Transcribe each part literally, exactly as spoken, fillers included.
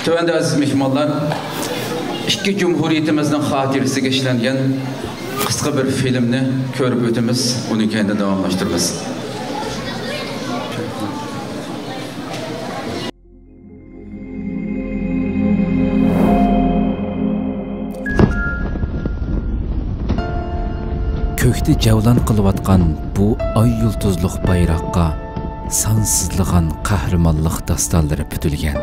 تۆۋەندە ئەزىز مېھمانلار، ئىككى جۇمھۇرىيىتىمىزنىڭ خاتىرىسىگە ئىشلەنگەن قىسقا بىر فىلىمنى كۆرۈپ ئۆتىمىز، ئۇنى كەينىدىن داۋاملاشتۇرىمىز. كۆكتە جەۋلان قىلىۋاتقان بۇ ئاي يۇلتۇزلۇق بايراققا سانسىزلىغان قەھرىمانلىق داستانلىرى پۈتۈلگەن.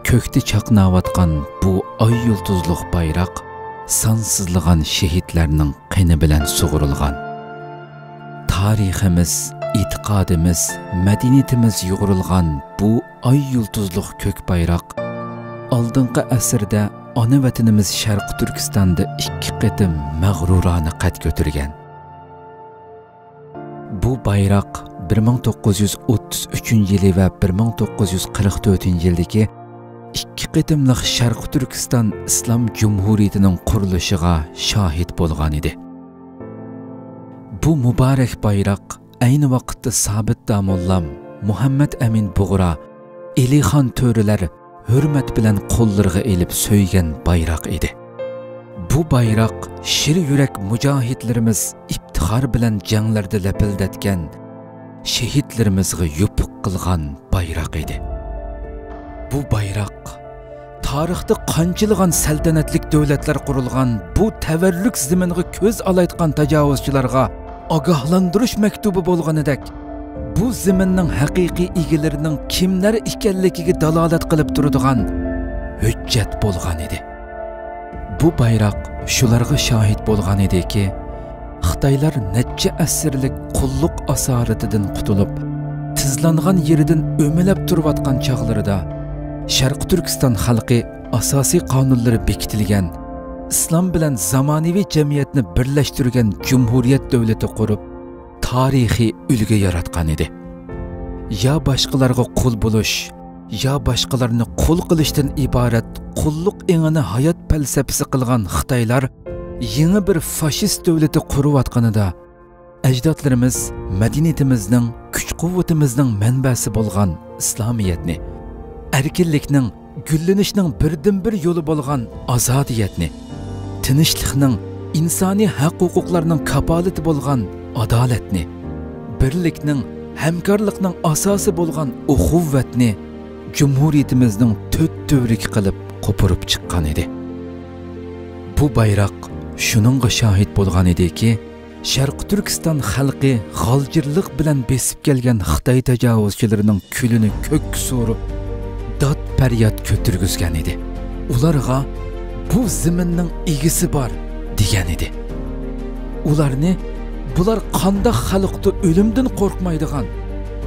كۆكتە چاقناۋاتقان بۇ ئاي يۇلتۇزلۇق بايراق سانسىزلىغان شېھىتلەرنىڭ قېنى بىلەن سۇغۇرۇلغان. تارىخىمىز، ئېتىقادىمىز، مەدەنىيىتىمىز يۇغۇرۇلغان بۇ ئاي يۇلتۇزلۇق كۆك بايراق ئالدىنقى ئەسىردە ئانا ۋەتىنىمىز شەرقىي تۈركىستاندا ئىككى قېتىم مەغرۇرانە قەد كۆتۈرگەن. بۇ بايراق بىر مىڭ توققۇز يۈز ئوتتۇز ئۈچىنچى يىلى ۋە بىر مىڭ توققۇز يۈز قىرىق تۆتىنچى يىلدىكى ئىككى قېتىملىق شەرقىي تۈركىستان ئىسلام جۇمھۇرىيىتىنىڭ قۇرۇلۇشىغا شاھىت بولغان ئىدى. بۇ مۇبارەك بايراق ئەينى ۋاقىتتا سابىت داموللام، مۇھەممەد ئەمىن بۇغرا، ئېلىخان تۆرىلەر ھۆرمەت بىلەن قوللىرىغا ئېلىپ سۆيگەن بايراق ئىدى. بۇ بايراق شىر يۈرەك مۇجاھىدلىرىمىز ئىپتىخار بىلەن جەڭلەردە لەپىلدەتكەن شېھىتلىرىمىزغا يوپۇق قىلغان بايراق ئىدى. بۇ بايراق تارىختا قانچىلىغان سەلتەنەتلىك دۆلەتلەر قۇرۇلغان بۇ تەۋەررۈك زېمىنغا كۆز ئالايتقان تاجاۋۇزچىلارغا ئاگاھلاندۇرۇش مەكتۇبى بولغىنىدەك، بۇ زېمىننىڭ ھەقىقىي ئىگىلىرىنىڭ كىملەر ئىكەنلىكىگە دالالەت قىلىپ تۇرىدىغان ھۆججەت بولغان ئىدى. بۇ بايراق شۇلارغا شاھىت بولغان ئىدىكى، خىتايلار نەچچە ئەسىرلىك قۇللۇق ئاسارىتىدىن قۇتۇلۇپ، تىزلانغان يېرىدىن ئۆمىلەپ تۇرۇۋاتقان چاغلىرىدا، شەرقىي تۈركىستان خەلقى ئاساسىي قانۇنلىرى بېكىتىلگەن، ئىسلام بىلەن زامانىۋى جەمئىيەتنى بىرلەشتۈرگەن جۇمھۇرىيەت دۆلىتى قۇرۇپ، تارىخىي ئۈلگە ياراتقان ئىدى. يا باشقىلارغا قۇل بولۇش، يا باشقىلارنى قۇل قىلىشتىن ئىبارەت قۇللۇق ئېڭىنى ھايات پەلسەپىسى قىلغان خىتايلار يېڭى بىر فاشىست دۆلىتى قۇرۇۋاتقىنىدا، ئەجدادلىرىمىز مەدەنىيىتىمىزنىڭ، كۈچ-قۇۋۋىتىمىزنىڭ مەنبەسى بولغان ئىسلامىيەتنى، ئەركىنلىكنىڭ، گۈللىنىشنىڭ بىردىنبىر يولى بولغان ئازادىيەتنى، تىنچلىقنىڭ، ئىنسانىي ھەق-ھوقۇقلارنىڭ كاپالىتى بولغان ئادالەتنى، بىرلىكنىڭ، ھەمكارلىقنىڭ ئاساسى بولغان ئۇخۇۋۋەتنى جۇمھۇرىيىتىمىزنىڭ تۆت تۈۋرۈكى قىلىپ قوپۇرۇپ چىققان ئىدى. بۇ بايراق شۇنىڭغا شاھىت بولغان ئىدىكى، شەرقىي تۈركىستان خەلقى غالجىرلىق بىلەن بېسىپ كەلگەن خىتاي تاجاۋۇزچىلىرىنىڭ كۈلىنى كۆككە سوراپ، داد-پەرياد كۆتۈرگۈزگەن ئىدى. ئۇلارغا «بۇ زېمىننىڭ ئىگىسى بار» دېگەن ئىدى. ئۇلارنى «بۇلار قانداق خەلقتۇ ئۆلۈمدىن قورقمايدىغان،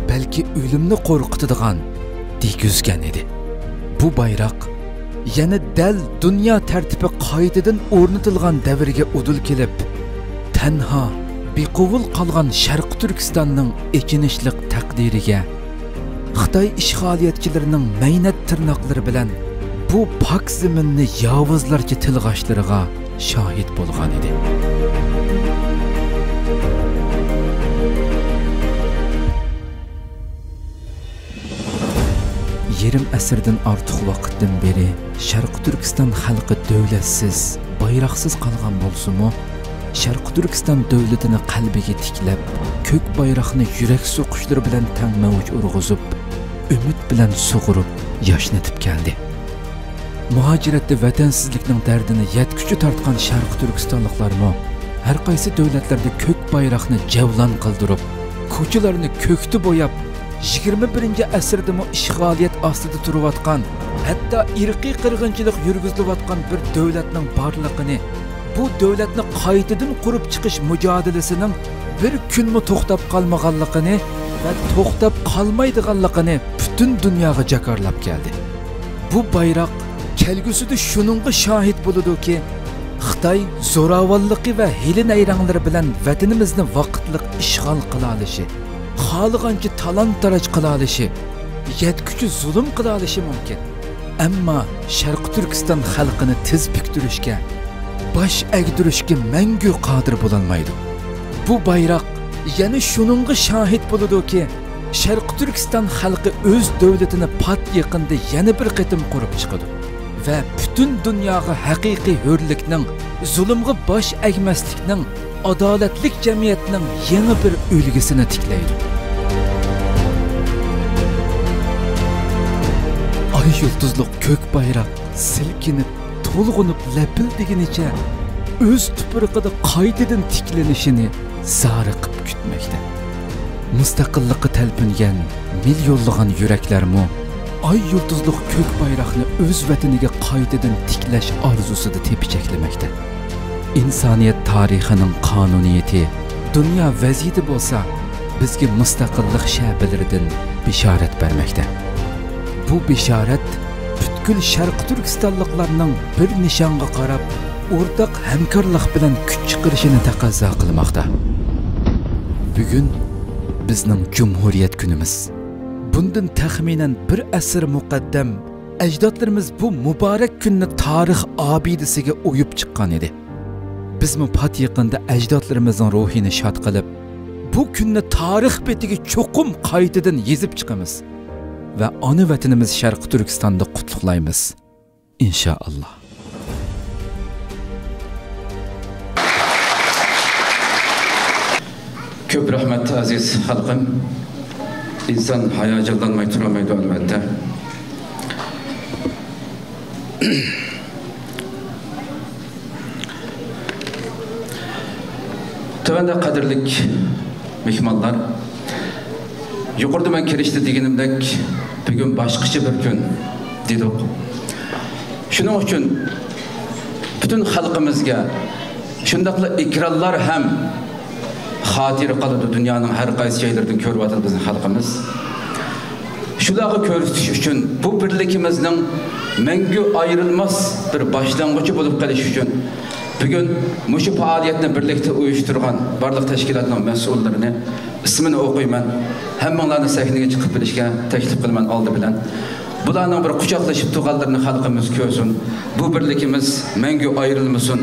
بەلكى ئۆلۈمنى قورقۇتىدىغان» دېگۈزگەن ئىدى. بۇ بايراق يەنە دەل دۇنيا تەرتىپى قايتىدىن ئورنىتىلغان دەۋرگە ئۇدۇل كېلىپ، تەنھا بىقوۋۇل قالغان شەرقىي تۈركىستاننىڭ ئېچىنىشلىق تەقدىرىگە، خىتاي ئىشغالىيەتچىلىرىنىڭ مەينەت تىرناقلىرى بىلەن بۇ پاك زېمىننى ياۋۇزلارچە تىلغاشلىرىغا شاھىت بولغان ئىدى. يېرىم ئەسىردىن ئارتۇق ۋاقىتتىن بېرى شەرقىي تۈركىستان خەلقى دۆلەتسىز، بايراقسىز قالغان بولسىمۇ، شەرقىي تۈركىستان دۆلىتىنى قەلبىگە تىكلەپ، كۆك بايراقنى يۈرەك سوقۇشلىرى بىلەن تەڭ مەۋج ئۇرغۇزۇپ، ئۈمىد بىلەن سۇغۇرۇپ ياشنىتىپ كەلدى. مۇھاجىرەتتە ۋەتەنسىزلىكنىڭ دەردىنى يەتكۈچە تارتقان شەرقىي تۈركىستانلىقلارمۇ ھەر قايسى دۆلەتلەردە كۆك بايراقنى جەۋلان قىلدۇرۇپ، كوچىلارنى كۆكتە بوياپ، يىگىرمە بىرىنچى ئەسىردىمۇ ئىشغالىيەت ئاستىدا تۇرۇۋاتقان، ھەتتا ئىرقىي قىرغىنچىلىق يۈرگۈزۈلۈۋاتقان بىر دۆلەتنىڭ بارلىقىنى، بۇ دۆلەتنى قايتىدىن قۇرۇپ چىقىش مۇجادىلىسىنىڭ بىر كۈنمۇ توختاپ قالمىغانلىقىنى ۋە توختاپ قالمايدىغانلىقىنى پۈتۈن دۇنياغا جاكارلاپ كەلدى. بۇ بايراق كەلگۈسىدە شۇنىڭغا شاھىت بولىدۇكى، خىتاي زوراۋانلىقى ۋە ھىيلە-نەيرەڭلىرى بىلەن ۋەتىنىمىزنى ۋاقىتلىق ئىشغال قىلالىشى، خالىغانچە تالان-تاراج قىلالىشى، يەتكۈچە زۇلۇم قىلالىشى مۇمكىن. ئەمما شەرقىي تۈركىستان خەلقىنى تىز پۈكتۈرۈشكە، باش ئەگدۈرۈشكە مەڭگۈ قادىر بولالمايدۇ. بۇ بايراق يەنە شۇنىڭغا شاھىت بولىدۇكى، شەرقىي تۈركىستان خەلقى ئۆز دۆلىتىنى پات يېقىندا يەنە بىر قېتىم قۇرۇپ چىقىدۇ ۋە پۈتۈن دۇنياغا ھەقىقىي ھۆرلۈكنىڭ، زۇلۇمغا باش ئەگمەسلىكنىڭ، ئادالەتلىك جەمئىيەتنىڭ يېڭى بىر ئۈلگىسىنى تىكلەيدۇ. ئاي يۇلتۇزلۇق كۆك بايراق سىلكىنىپ، تولغىنىپ لەپىلدىگىنىچە ئۆز تۇپرىقىدا قايتىدىن تىكلىنىشىنى زارىقىپ كۈتمەكتە. مۇستەقىللىققا تەلپۈنگەن مىليونلىغان يۈرەكلەرمۇ ئاي يۇلتۇزلۇق كۆك بايراقنى ئۆز ۋەتىنىگە قايتىدىن تىكلەش ئارزۇسىدا تېپىچەكلىمەكتە. ئىنسانىيەت تارىخىنىڭ قانۇنىيىتى، دۇنيا ۋەزىيىتى بولسا بىزگە مۇستەقىللىق شەپىلىرىدىن بېشارەت بەرمەكتە. بۇ بېشارەت پۈتكۈل شەرقىي تۈركىستانلىقلارنىڭ بىر نىشانغا قاراپ، ئورتاق ھەمكارلىق بىلەن كۈچ چىقىرىشىنى تەقەززا قىلماقتا. بۈگۈن بىزنىڭ جۇمھۇرىيەت كۈنىمىز. بۇندىن تەخمىنەن بىر ئەسىر مۇقەددەم ئەجدادلىرىمىز بۇ مۇبارەك كۈننى تارىخ ئابىدىسىگە ئويۇپ چىققان ئىدى. بىزمۇ پات يېقىندا ئەجدادلىرىمىزنىڭ روھىنى شاد قىلىپ، بۇ كۈننى تارىخ بېتىگە چوقۇم قايتىدىن يېزىپ چىقىمىز ۋە ئانا ۋەتىنىمىز شەرقىي تۈركىستاندا قۇتلۇقلايمىز، ئىنشائاللا. كۆپ رەھمەت، ئەزىز خەلقىم. ئىنسان ھاياجانلانماي تۇرالمايدۇ، ئەلۋەتتە. تۆۋەندە قەدىرلىك مېھمانلار، يۇقىرىدا مەن كىرىشتە دېگىنىمدەك، بۈگۈن باشقىچە بىر كۈن دېدۇق. شۇنىڭ ئۈچۈن پۈتۈن خەلقىمىزگە شۇنداقلا ئېكرانلار ھەم خاتىرە قالىدۇ، دۇنيانىڭ ھەر قايسى جايلىرىدىن كۆرۈۋاتىدۇ بىزنىڭ خەلقىمىز. شۇلارغا كۆرسىتىش ئۈچۈن، بۇ بىرلىكىمىزنىڭ مەڭگۈ ئايرىلماس بىر باشلانغۇچى بولۇپ قېلىشى ئۈچۈن، بۈگۈن مۇشۇ پائالىيەتنى بىرلىكتە ئۇيۇشتۇرغان بارلىق تەشكىلاتنىڭ مەسئۇللىرىنى ئىسمىنى ئوقۇيمەن. ھەممىڭلارنى سەھنىگە چىقىپ بېرىشكە تەكلىپ قىلىمەن ئالدى بىلەن. بۇلارنىڭ بىر قۇچاقلىشىپ تۇرغانلىرىنى خەلقىمىز كۆرسۇن. بۇ بىرلىكىمىز مەڭگۈ ئايرىلمىسۇن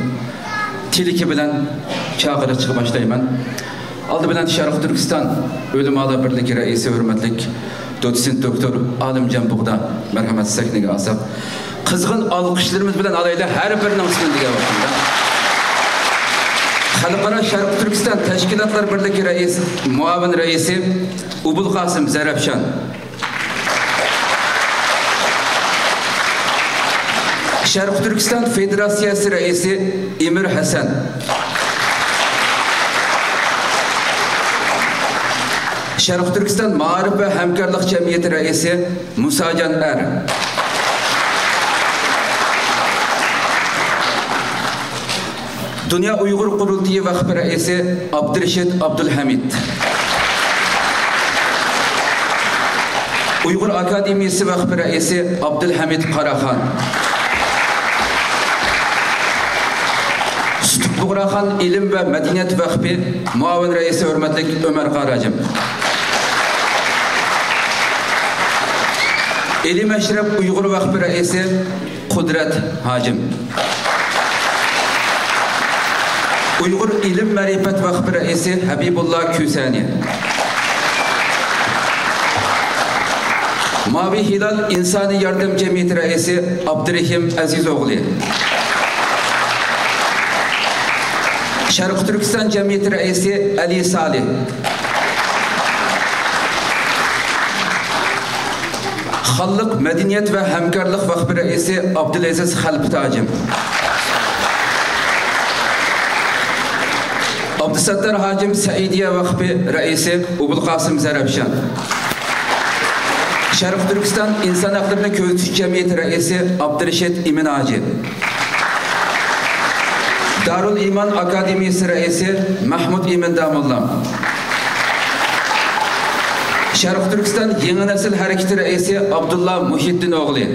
تىلىكى بىلەن چاقىرىقچىغا باشلايمەن. ئالدى بىلەن شەرقىي تۈركىستان ئۆلىمالار بىرلىكى رەئىسى ھۆرمەتلىك دوتسېنت دوكتور ئالىمجان بۇغدا، مەرھەمەت، سەھنىگە ئالساق. قىزغىن ئالقىشلىرىمىز بىلەن ئالايلى ھەر بىرىنىڭ ئىسمىنى دېگەن ۋاقتىمدا. خەلقئارا شەرقىي تۈركىستان تەشكىلاتلار بىرلىكى رەئىس، مۇئاۋىن رەئىسى ئوبۇلقاسىم زەرەپشان. شەرقىي تۈركىستان فېدېراتسىيەسى رەئىسى ئىمىر ھەسەن. شەرقىي تۈركىستان مائارىپ ۋە ھەمكارلىق جەمئىيىتى رەئىسى مۇساجان ئەر. دۇنيا ئۇيغۇر قۇرۇلتىيى ۋەقپى رەئىسى ئابدۇرېشىت ئابدۇلھەمىد. ئۇيغۇر ئاكادېمىيىسى ۋەقپى رەئىسى ئابدۇلھەمىد قاراخان. سۈتۈك بۇغراخان ئىلىم ۋە مەدەنىيەت ۋەقپى مۇئاۋىن رەئىسى ھۆرمەتلىك ئۆمەر قاراجىم. ئىلىم ئەشرەپ ئۇيغۇر ۋەقپى رەئىسى قۇدرەت ھاجىم. ئۇيغۇر ئىلىم مەرىپەت ۋەقپى رەئىسى ھەبىبۇللا كۈسەنى. ماۋى ھىلال ئىنسانىي ياردەم جەمئىيىتى رەئىسى ئابدۇرېھىم ئەزىز ئوغلى. شەرقىي تۈركىستان جەمئىيىتى رەئىسى ئەلى سالىھ. خانلىق مەدەنىيەت ۋە ھەمكارلىق ۋەقپى رەئىسى ئابدۇلئەزىز خەلپىتى ھاجىم. ئابدۇساتتار ھاجىم سەئىدىيە ۋەقپى رەئىسى ئوبۇلقاسىم زەرەپشان. شەرقىي تۈركىستان ئىنسان ھەقلىرىنى كۆزىتىش جەمئىيىتى رەئىسى ئابدۇرېشىت ئىمىن ھاجى. دارۇل ئىمان ئاكادېمىيىسى رەئىسى مەھمۇد ئىمىن داموللام. شەرقىي تۈركىستان يېڭى نەسىل ھەرىكىتى رەئىسى ئابدۇللا مۇھىتدىن ئوغلى.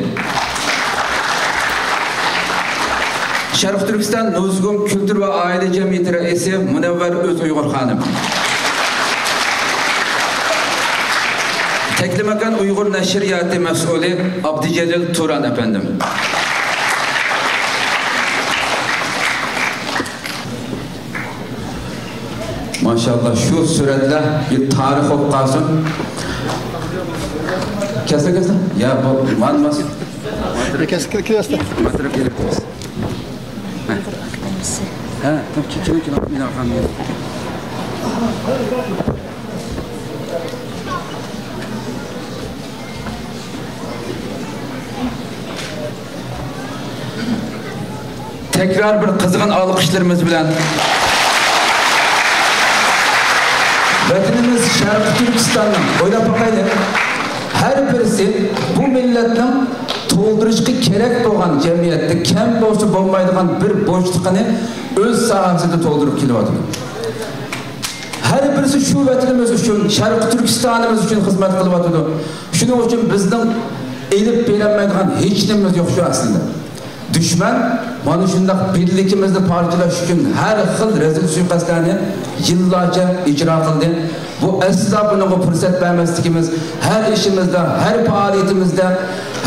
شەرقىي تۈركىستان نۇزگۇم كۈلتۈر ۋە ئائىلە جەمئىيىتى رەئىسى مۇنەۋۋەر ئۆز ئۇيغۇر خانىم. تەكلىماكان ئۇيغۇر نەشرىياتى مەسئۇلى ئابدۇجېلىل تۇران ئەپەندىم. ماشائاللا، شۇ سۈرەتلەر بىر تارىخ بولۇپ قالسۇن. كەلسە، كەلسە. يا، بۇ، مانا، مانا. كەلسە، كەلسە. ھە، كېلىڭ، كېلىڭ، كېلىڭ. تەكرار بىر قىزغىن ئالقىشلىرىمىز بىلەن ۋەتىنىمىز شەرقىي تۈركىستاننىڭ، ئويلاپ باقايلى، ھەر بىرسى بۇ مىللەتنىڭ تولدۇرۇشقا كېرەك بولغان، جەمئىيەتتە كەم بولسا بولمايدىغان بىر بوشلۇقىنى ئۆز ساھەسىدە تولدۇرۇپ كېلىۋاتىدۇ. ھەر بىرسى شۇ ۋەتىنىمىز ئۈچۈن، شەرقىي تۈركىستانىمىز ئۈچۈن خىزمەت قىلىۋاتىدۇ. شۇنىڭ ئۈچۈن بىزنىڭ ئېلىپ بېرەلمەيدىغان ھېچ نېمىمىز يوق شۇ ئەسلىدە. دۈشمەن مانا شۇنداق بىرلىكىمىزنى پارچىلاش ئۈچۈن ھەر خىل رەزىل سۇيىقەستلەرنى يىللارچە ئىجرا قىلدى. بۇ ئەسلا بۇنىڭغا پۇرسەت بەرمەسلىكىمىز، ھەر ئىشىمىزدا، ھەر پائالىيىتىمىزدە،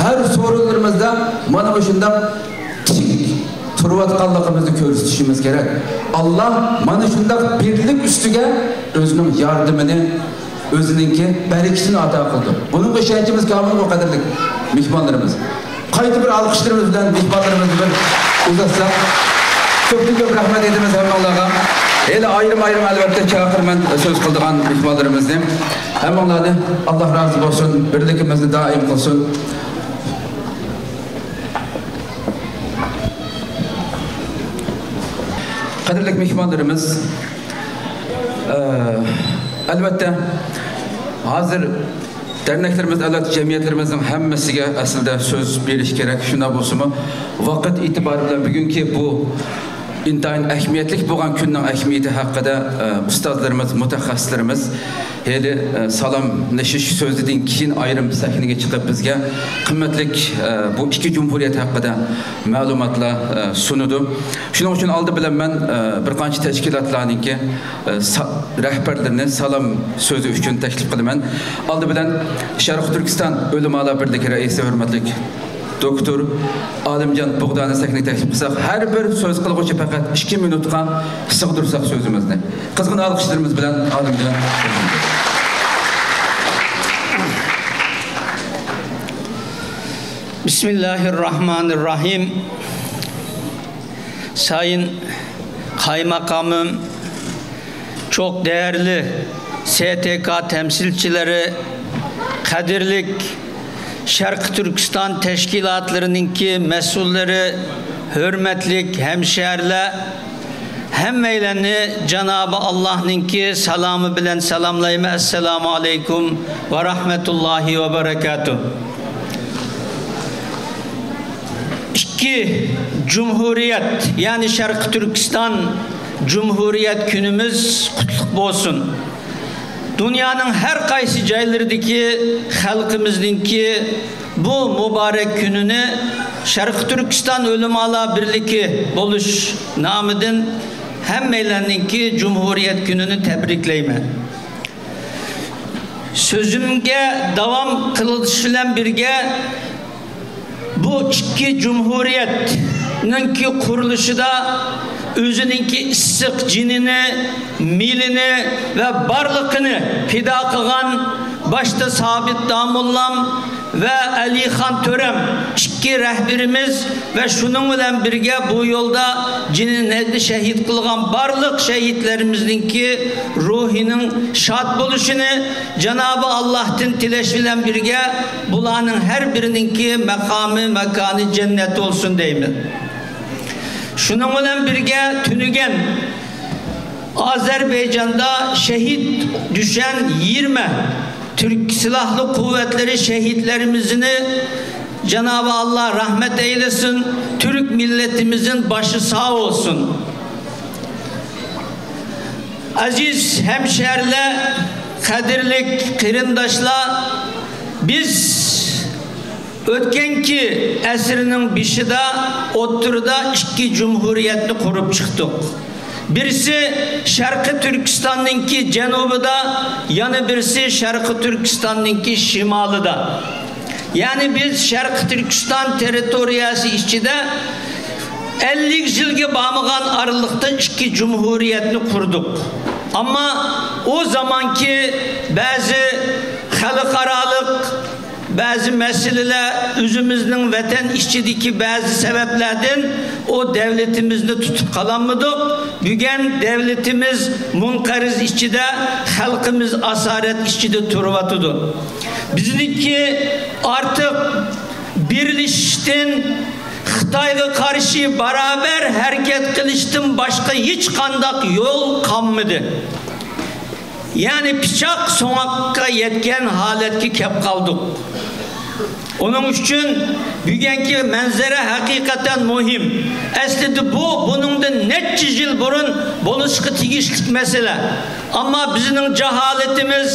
ھەر سورۇنلىرىمىزدا مانا مۇشۇنداق تىك تۇرۇۋاتقانلىقىمىزنى كۆرسىتىشىمىز كېرەك. ئاللا مانا شۇنداق بىرلىك ئۈستىگە ئۆزىنىڭ ياردىمىنى، ئۆزىنىڭكى بەرىكىتىنى ئاتا قىلىدۇ. بۇنىڭغا ئىشەنچىمىز كامىلغۇ، قەدىرلىك مېھمانلىرىمىز. قايتا بىر ئالقىشلىرىمىز بىلەن مېھمانلىرىمىزنى بىر ئۇزاتساق، كۆپتىن كۆپ رەھمەت ئېيتىمىز ھەممىڭلارغا. ھېلى ئايرىم-ئايرىم، ئەلۋەتتە، چاقىرىمەن سۆز قىلىدىغان مېھمانلىرىمىزنى. ھەممىڭلارنى ئاللا رازى بولسۇن، بىرلىكىمىزنى دائىم قىلسۇن. قەدىرلىك مېھمانلىرىمىز، ئە، ئەلۋەتتە، ھازىر دەرنەكلىرىمىز، ئەلۋەتتە، جەمئىيەتلىرىمىزنىڭ ھەممىسىگە ئەسلىدە سۆز بېرىش كېرەك. شۇنداق بولسىمۇ، ۋاقىت ئېتىبارى بىلەن بۈگۈنكى بۇ ئىنتايىن ئەھمىيەتلىك بولغان كۈننىڭ ئەھمىيىتى ھەققىدە، ئە، ئۇستازلىرىمىز، مۇتەخەسسىسلىرىمىز ھېلى، ئە، سالاملىشىش سۆزىدىن كېيىن ئايرىم سەھنىگە چىقىپ، بىزگە قىممەتلىك، ئە، بۇ ئىككى جۇمھۇرىيەت ھەققىدە مەلۇماتلار، ئە، سۇنىدۇ. شۇنىڭ ئۈچۈن ئالدى بىلەن مەن، ئە، بىر قانچە تەشكىلاتلارنىڭكى، ئە، سا-، رەھبەرلىرىنى سالام سۆزى ئۈچۈن تەكلىپ قىلىمەن. ئالدى بىلەن شەرقىي تۈركىستان ئۆلىمالار بىرلىكى رەئىسى ھۆرمەتلىك دوكتور ئالىمجان بۇغدانى سەھنىگە تەكلىپ قىلساق، ھەر بىر سۆز قىلغۇچى پەقەت ئىككى مىنۇتقا سىغدۇرساق سۆزىمىزنى. قىزغىن ئالقىشلىرىمىز بىلەن ئالىمجان. بىسمىللاھىررەھمانىررەھىم. سايىن قايماقامىم، چوق دەرلىك سىتىكا تەمسىلچىلىرى، قەدىرلىك شەرقىي تۈركىستان تەشكىلاتلىرىنىڭكى مەسئۇللىرى، ھۆرمەتلىك ھەمشەھەرلەر، ھەممەيلەننى جانابى ئاللاھنىڭكى سالامى بىلەن سالاملايمەن. ئەسسالامۇ ئەلەيكۇم ۋە رەھمەتۇللاھى ۋە بەرەكاتۇھ. ئىككى جۇمھۇرىيەت، يەنى شەرقىي تۈركىستان جۇمھۇرىيەت كۈنىمىز قۇتلۇق بولسۇن. دۇنيانىڭ ھەر قايسى جايلىرىدىكى خەلقىمىزنىڭكى بۇ مۇبارەك كۈنىنى شەرقىي تۈركىستان ئۆلىمالار بىرلىكى بولۇش نامىدىن ھەممەيلەننىڭكى جۇمھۇرىيەت كۈنىنى تەبرىكلەيمەن. سۆزۈمگە داۋام قىلىش بىلەن بىرگە، بۇ ئىككى جۇمھۇرىيەتنىڭكى قۇرۇلۇشىدا ئۆزىنىڭكى ئىسسىق جېنىنى، مېلىنى ۋە بارلىقىنى پىدا قىلغان باشتا سابىت داموللام ۋە ئەلىخان تۆرەم ئىككى رەھبىرىمىز ۋە شۇنىڭ بىلەن بىرگە بۇ يولدا جېنىنى شەھىد قىلغان بارلىق شەھىدلىرىمىزنىڭكى روھىنىڭ شاد بولۇشىنى جانابى ئاللاھتىن تىلەش بىلەن بىرگە، بۇلارنىڭ ھەر بىرىنىڭكى مەقامى، ماكانى جەننەت بولسۇن دەيمەن. شۇنىڭ بىلەن بىرگە، تۈنۈگۈن ئازەربەيجاندا شەھىد دۈشەن يىگىرمە تۈرك سىلاھلىق قۇۋۋەتلىرى شەھىدلىرىمىزنى جانابى ئاللا رەھمەت ئەيلىسۇن، تۈرك مىللىتىمىزنىڭ باشى ساغ بولسۇن. ئەزىز ھەمشەھەرلەر، قەدىرلىك قېرىنداشلار، بىز ئۆتكەنكى ئەسىرنىڭ بېشىدا، ئوتتۇرىدا ئىككى جۇمھۇرىيەتنى قۇرۇپ چىقتۇق. بىرسى شەرقىي تۈركىستاننىڭكى جەنۇبىدا، يەنە بىرسى شەرقىي تۈركىستاننىڭكى شىمالىدا. يەنى بىز شەرقىي تۈركىستان تېررىتورىيەسى ئىچىدە ئەللىك يىلغا بارمىغان ئارىلىقتا ئىككى جۇمھۇرىيەتنى قۇردۇق. ئەمما ئۇ زامانكى بەزى خەلقئارالىق بەزى مەسىلىلەر ئۆزىمىزنىڭ ۋەتەن ئىچىدىكى بەزى سەۋەبلەردىن ئۇ دەۋلىتىمىزنى تۇتۇپ قالالمىدۇق. بۈگۈن دەۋلىتىمىز مۇنقەرز ئىچىدە، خەلقىمىز ئاسارەت ئىچىدە تۇرۇۋاتىدۇ. بىزنىڭكى ئارتۇق بىرلىشىشتىن، خىتايغا قارشى بارابەر ھەرىكەت قىلىشتىن باشقا ھېچقانداق يول قالمىدى. يەنى پىچاق سوڭاققا يەتكەن ھالەتكە كەپ قالدۇق. ئۇنىڭ ئۈچۈن بۈگۈنكى مەنزىرە ھەقىقەتەن مۇھىم. ئەسلىدە بۇ بۇنىڭدىن نەچچە يىل بۇرۇن بولۇشقا تېگىشلىك مەسىلە. ئەمما بىزنىڭ جاھالىتىمىز،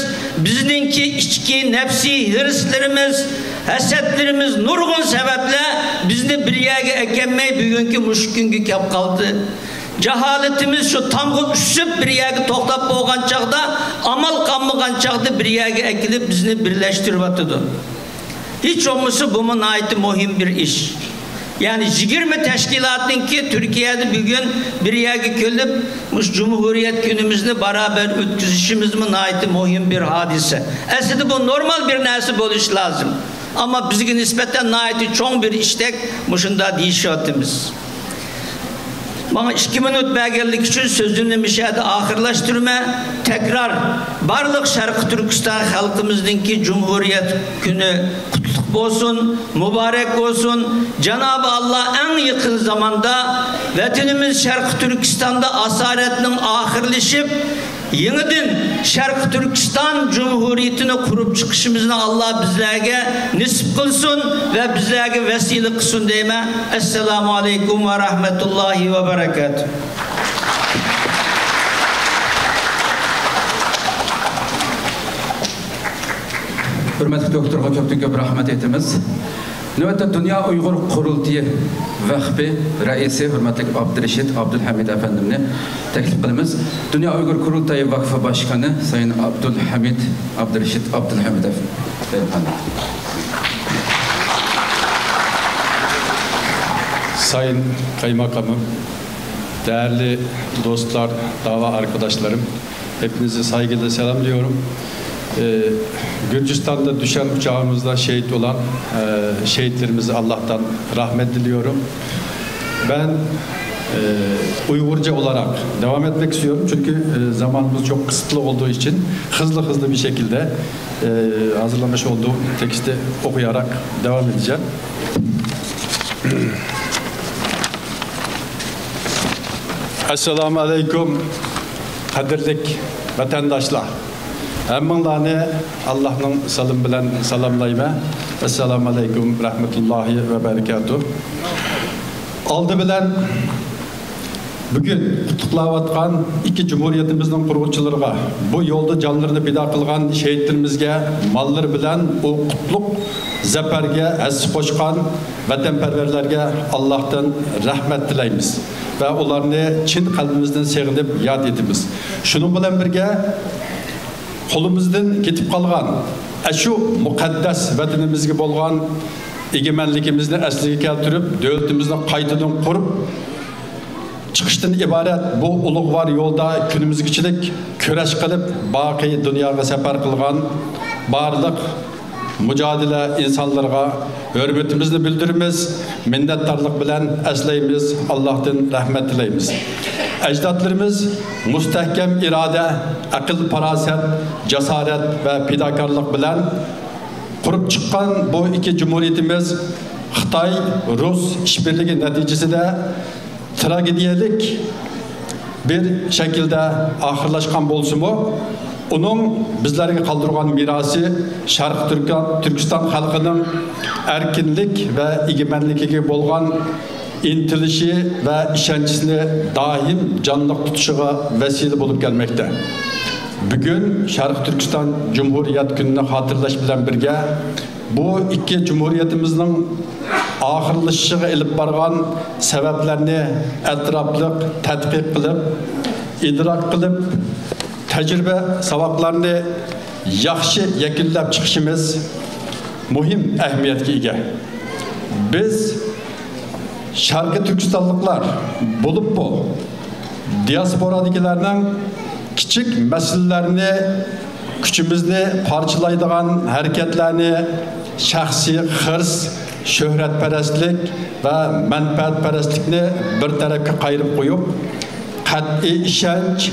بىزنىڭكى ئىچكى نەپسىي ھىرسلىرىمىز، ھەسەتلىرىمىز، نۇرغۇن سەۋەبلەر بىزنى بىر يەرگە ئەكەلمەي، بۈگۈنكى مۇشۇ كۈنگە كەپ قالدى. جاھالىتىمىز شۇ تامغا ئۈسۈپ بىر يەرگە توختاپ بولغان چاغدا، ئامال قالمىغان چاغدا بىر يەرگە ئەكېلىپ بىزنى بىرلەشتۈرۈۋاتىدۇ. ھېچ بولمىسا بۇمۇ ناھايىتى مۇھىم بىر ئىش. يەنى يىگىرمە تەشكىلاتنىڭكى تۈركىيەدە بۈگۈن بىر يەرگە كېلىپ، مۇشۇ جۇمھۇرىيەت كۈنىمىزنى بارابەر ئۆتكۈزۈشىمىزمۇ ناھايىتى مۇھىم بىر ھادىسە. ئەسلىدە بۇ نورمال بىر نەرسە بولۇشى لازىم. ئەمما بىزگە نىسبەتەن ناھايىتى چوڭ بىر ئىشتەك مۇشۇنداق دېيىشىۋاتىمىز. ماڭا ئىككى مىنۇت بەرگەنلىكى ئۈچۈن سۆزۈمنى مۇشۇ يەردە ئاخىرلاشتۇرىمەن. تەكرار، بارلىق شەرقىي تۈركىستان خەلقىمىزنىڭكى جۇمھۇرىيەت كۈنى قۇتلۇق بولسۇن، مۇبارەك بولسۇن. جانابى ئاللا ئەڭ يېقىن زاماندا ۋەتىنىمىز شەرقىي تۈركىستاندا ئاسارەتنىڭ ئاخىرلىشىپ، يېڭىدىن شەرقىي تۈركىستان جۇمھۇرىيىتىنى قۇرۇپ چىقىشىمىزنى ئاللا بىزلەرگە نېسىپ قىلسۇن ۋە بىزلەرگە ۋەسىلە قىلسۇن دەيمەن. ئەسسالامۇ ئەلەيكۇم ۋە رەھمەتۇللاھى ۋە بەرەكاتۇھ. ھۆرمەتلىك دوكتورغا كۆپتىن كۆپ رەھمەت ئېيتىمىز. نۆۋەتتە دۇنيا ئۇيغۇر قۇرۇلتىيى ۋەقپى رەئىسى ھۆرمەتلىك ئابدۇرېشىت ئابدۇلھەمىد ئەپەندىمنى تەكلىپ قىلىمىز. دۇنيا ئۇيغۇر قۇرۇلتىيى ۋەقپى باشقىنى سايىن ئابدۇلھەمىد، ئابدۇرېشىت ئابدۇلھەمىد ئەپەندى. سايىن قايماقامىم، دەرلىك دوستلار، داۋا ئاركىداشلىرىم، Hepinizi saygıyla selamlıyorum. Ee, Gürcistan'da düşen uçağımızda şehit olan e, şehitlerimize Allah'tan rahmet diliyorum. Ben e, Uygurca olarak devam etmek istiyorum çünkü e, zamanımız çok kısıtlı olduğu için hızlı hızlı bir şekilde e, hazırlamış olduğum teksti okuyarak devam edeceğim. Esselamu aleyküm, qadrlik vatandaşlar. Hammanglarni Allohning salom bilan salomlayman. Assalomu alaykum rahmatullohi va barakatuh. Oldi bilan bugun qutluqlayotgan ikki jumhuriyatimizning qurg'uvchilariga, bu yo'lda jonlarini fido qilgan shahidlarimizga, mollari bilan u qutlug' zafarga hassa qo'shgan vatanparvarlarga Allohdan rahmat tilaymiz va ularni chin qalbimizdan sog'inib yod etamiz. Shuning bilan birga, qo'limizdan ketib qolgan shu muqaddas vatanimizga bo'lgan egamanligimizni asliga keltirib, davlatimizni qaytadan qurib chiqishdan iborat bu ulug'vor yo'lda kunimizgachilik kurash qilib, boqiy dunyoga safar qilgan barliq mujodila insonlarga hurmatimizni bildiramiz, minnatdorlik bilan eslaymiz, Allohdan rahmat tilaymiz. Ajdodlarimiz mustahkam iroda, aql-farosat, jasorat va fidokorlik bilan qurib chiqqan bu ikki jumhuriyatimiz Xitoy-Rus ishbirligi natijasida tragediyalik bir shaklda oxirlashgan bo'lsa-mu, uning bizlarga qoldirgan merosi Sharq Turk-, Turkiston xalqining erkinlik va egamanligiga bo'lgan intilishi va ishonchini doim jonliq tutishiga vasila bo'lib kelmoqda. Bugun Sharq Turkiston Jumhuriyat kunini xotirlash bilan birga, bu ikki jumhuriyatimizning oxirlashishiga ilib borgan sabablarni atrofliq tadqiq qilib, idrok qilib, tajriba saboqlarni yaxshi yakunlab chiqishimiz muhim ahamiyatga ega. Biz sharqiy turkistonliklar bo'libmi, diasporadagilarning kichik masalalarni, kuchimizni parchalaydigan harakatlarni شەخسىي خىرىس، شۆھرەتپەرەسلىك ۋە مەنپەئەتپەرەسلىكنى بىر تەرەپكە قايرىپ قويۇپ، قەتئىي ئىشەنچ،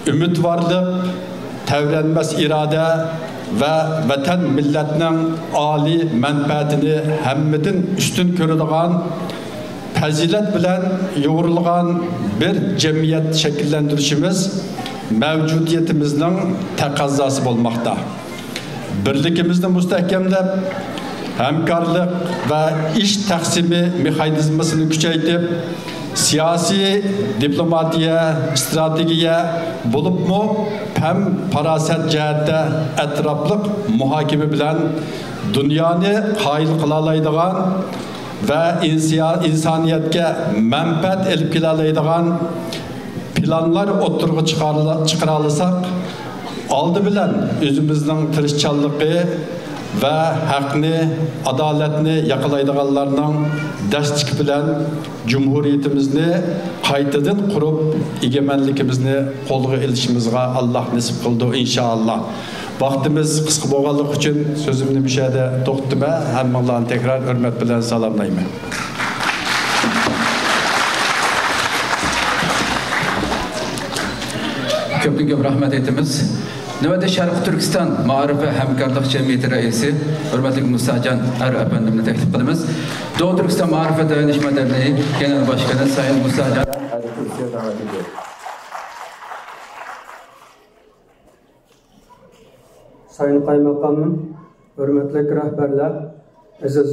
ئۈمىدۋارلىق، تەۋرەنمەس ئىرادە ۋە ۋەتەن، مىللەتنىڭ ئالىي مەنپەئەتىنى ھەممىدىن ئۈستۈن كۆرىدىغان پەزىلەت بىلەن يۇغۇرۇلغان بىر جەمئىيەت شەكىللەندۈرۈشىمىز مەۋجۇدىيىتىمىزنىڭ تەقەززاسى بولماقتا. بىرلىكىمىزنى مۇستەھكەملەپ، ھەمكارلىق ۋە ئىش تەقسىمى مېخانىزمىسىنى كۈچەيتىپ، سىياسىي، دىپلوماتىيە، ئىستراتېگىيە بولۇپمۇ پەم-پاراسەت جەھەتتە ئەتراپلىق مۇھاكىمە بىلەن دۇنيانى قايىل قىلالايدىغان ۋە ئىنسىيا-، ئىنسانىيەتكە مەنپەئەت ئېلىپ كېلەلەيدىغان پىلانلار ئوتتۇرىغا چىقارلا-، چىقىرالىساق، ئالدى بىلەن ئۆزىمىزنىڭ تىرىشچانلىقى ۋە ھەقنى، ئادالەتنى ياقىلايدىغانلارنىڭ دەستىكى بىلەن جۇمھۇرىيىتىمىزنى قايتىدىن قۇرۇپ، ئىگىمەنلىكىمىزنى قولغا ئېلىشىمىزغا ئاللاھ نېسىپ قىلىدۇ، ئىنشائاللاھ. ۋاقتىمىز قىسقا بولغانلىقى ئۈچۈن سۆزۈمنى مۇشۇ يەردە توختىتىمەن. ھەممىڭلارنى تەكرار ھۆرمەت بىلەن سالاملايمەن. كۆپتىن كۆپ رەھمەت ئېيتىمىز. نۆۋەتتە شەرقىي تۈركىستان مائارىپ ۋە ھەمكارلىق جەمئىيىتى رەئىسى، ھۆرمەتلىك مۇساجان ئەر ئەپەندىمنى تەكلىپ قىلىمىز. دوغۇ تۈركىستان مائارىپ ۋە داۋالىنىش مەدەنىيىتى گېنېرال باشقىنى سايىن مۇساجان ئەر تۈركىيە داۋەت ئېتىلدى. سايىن قايماقامىم، ھۆرمەتلىك رەھبەرلەر، ئەزىز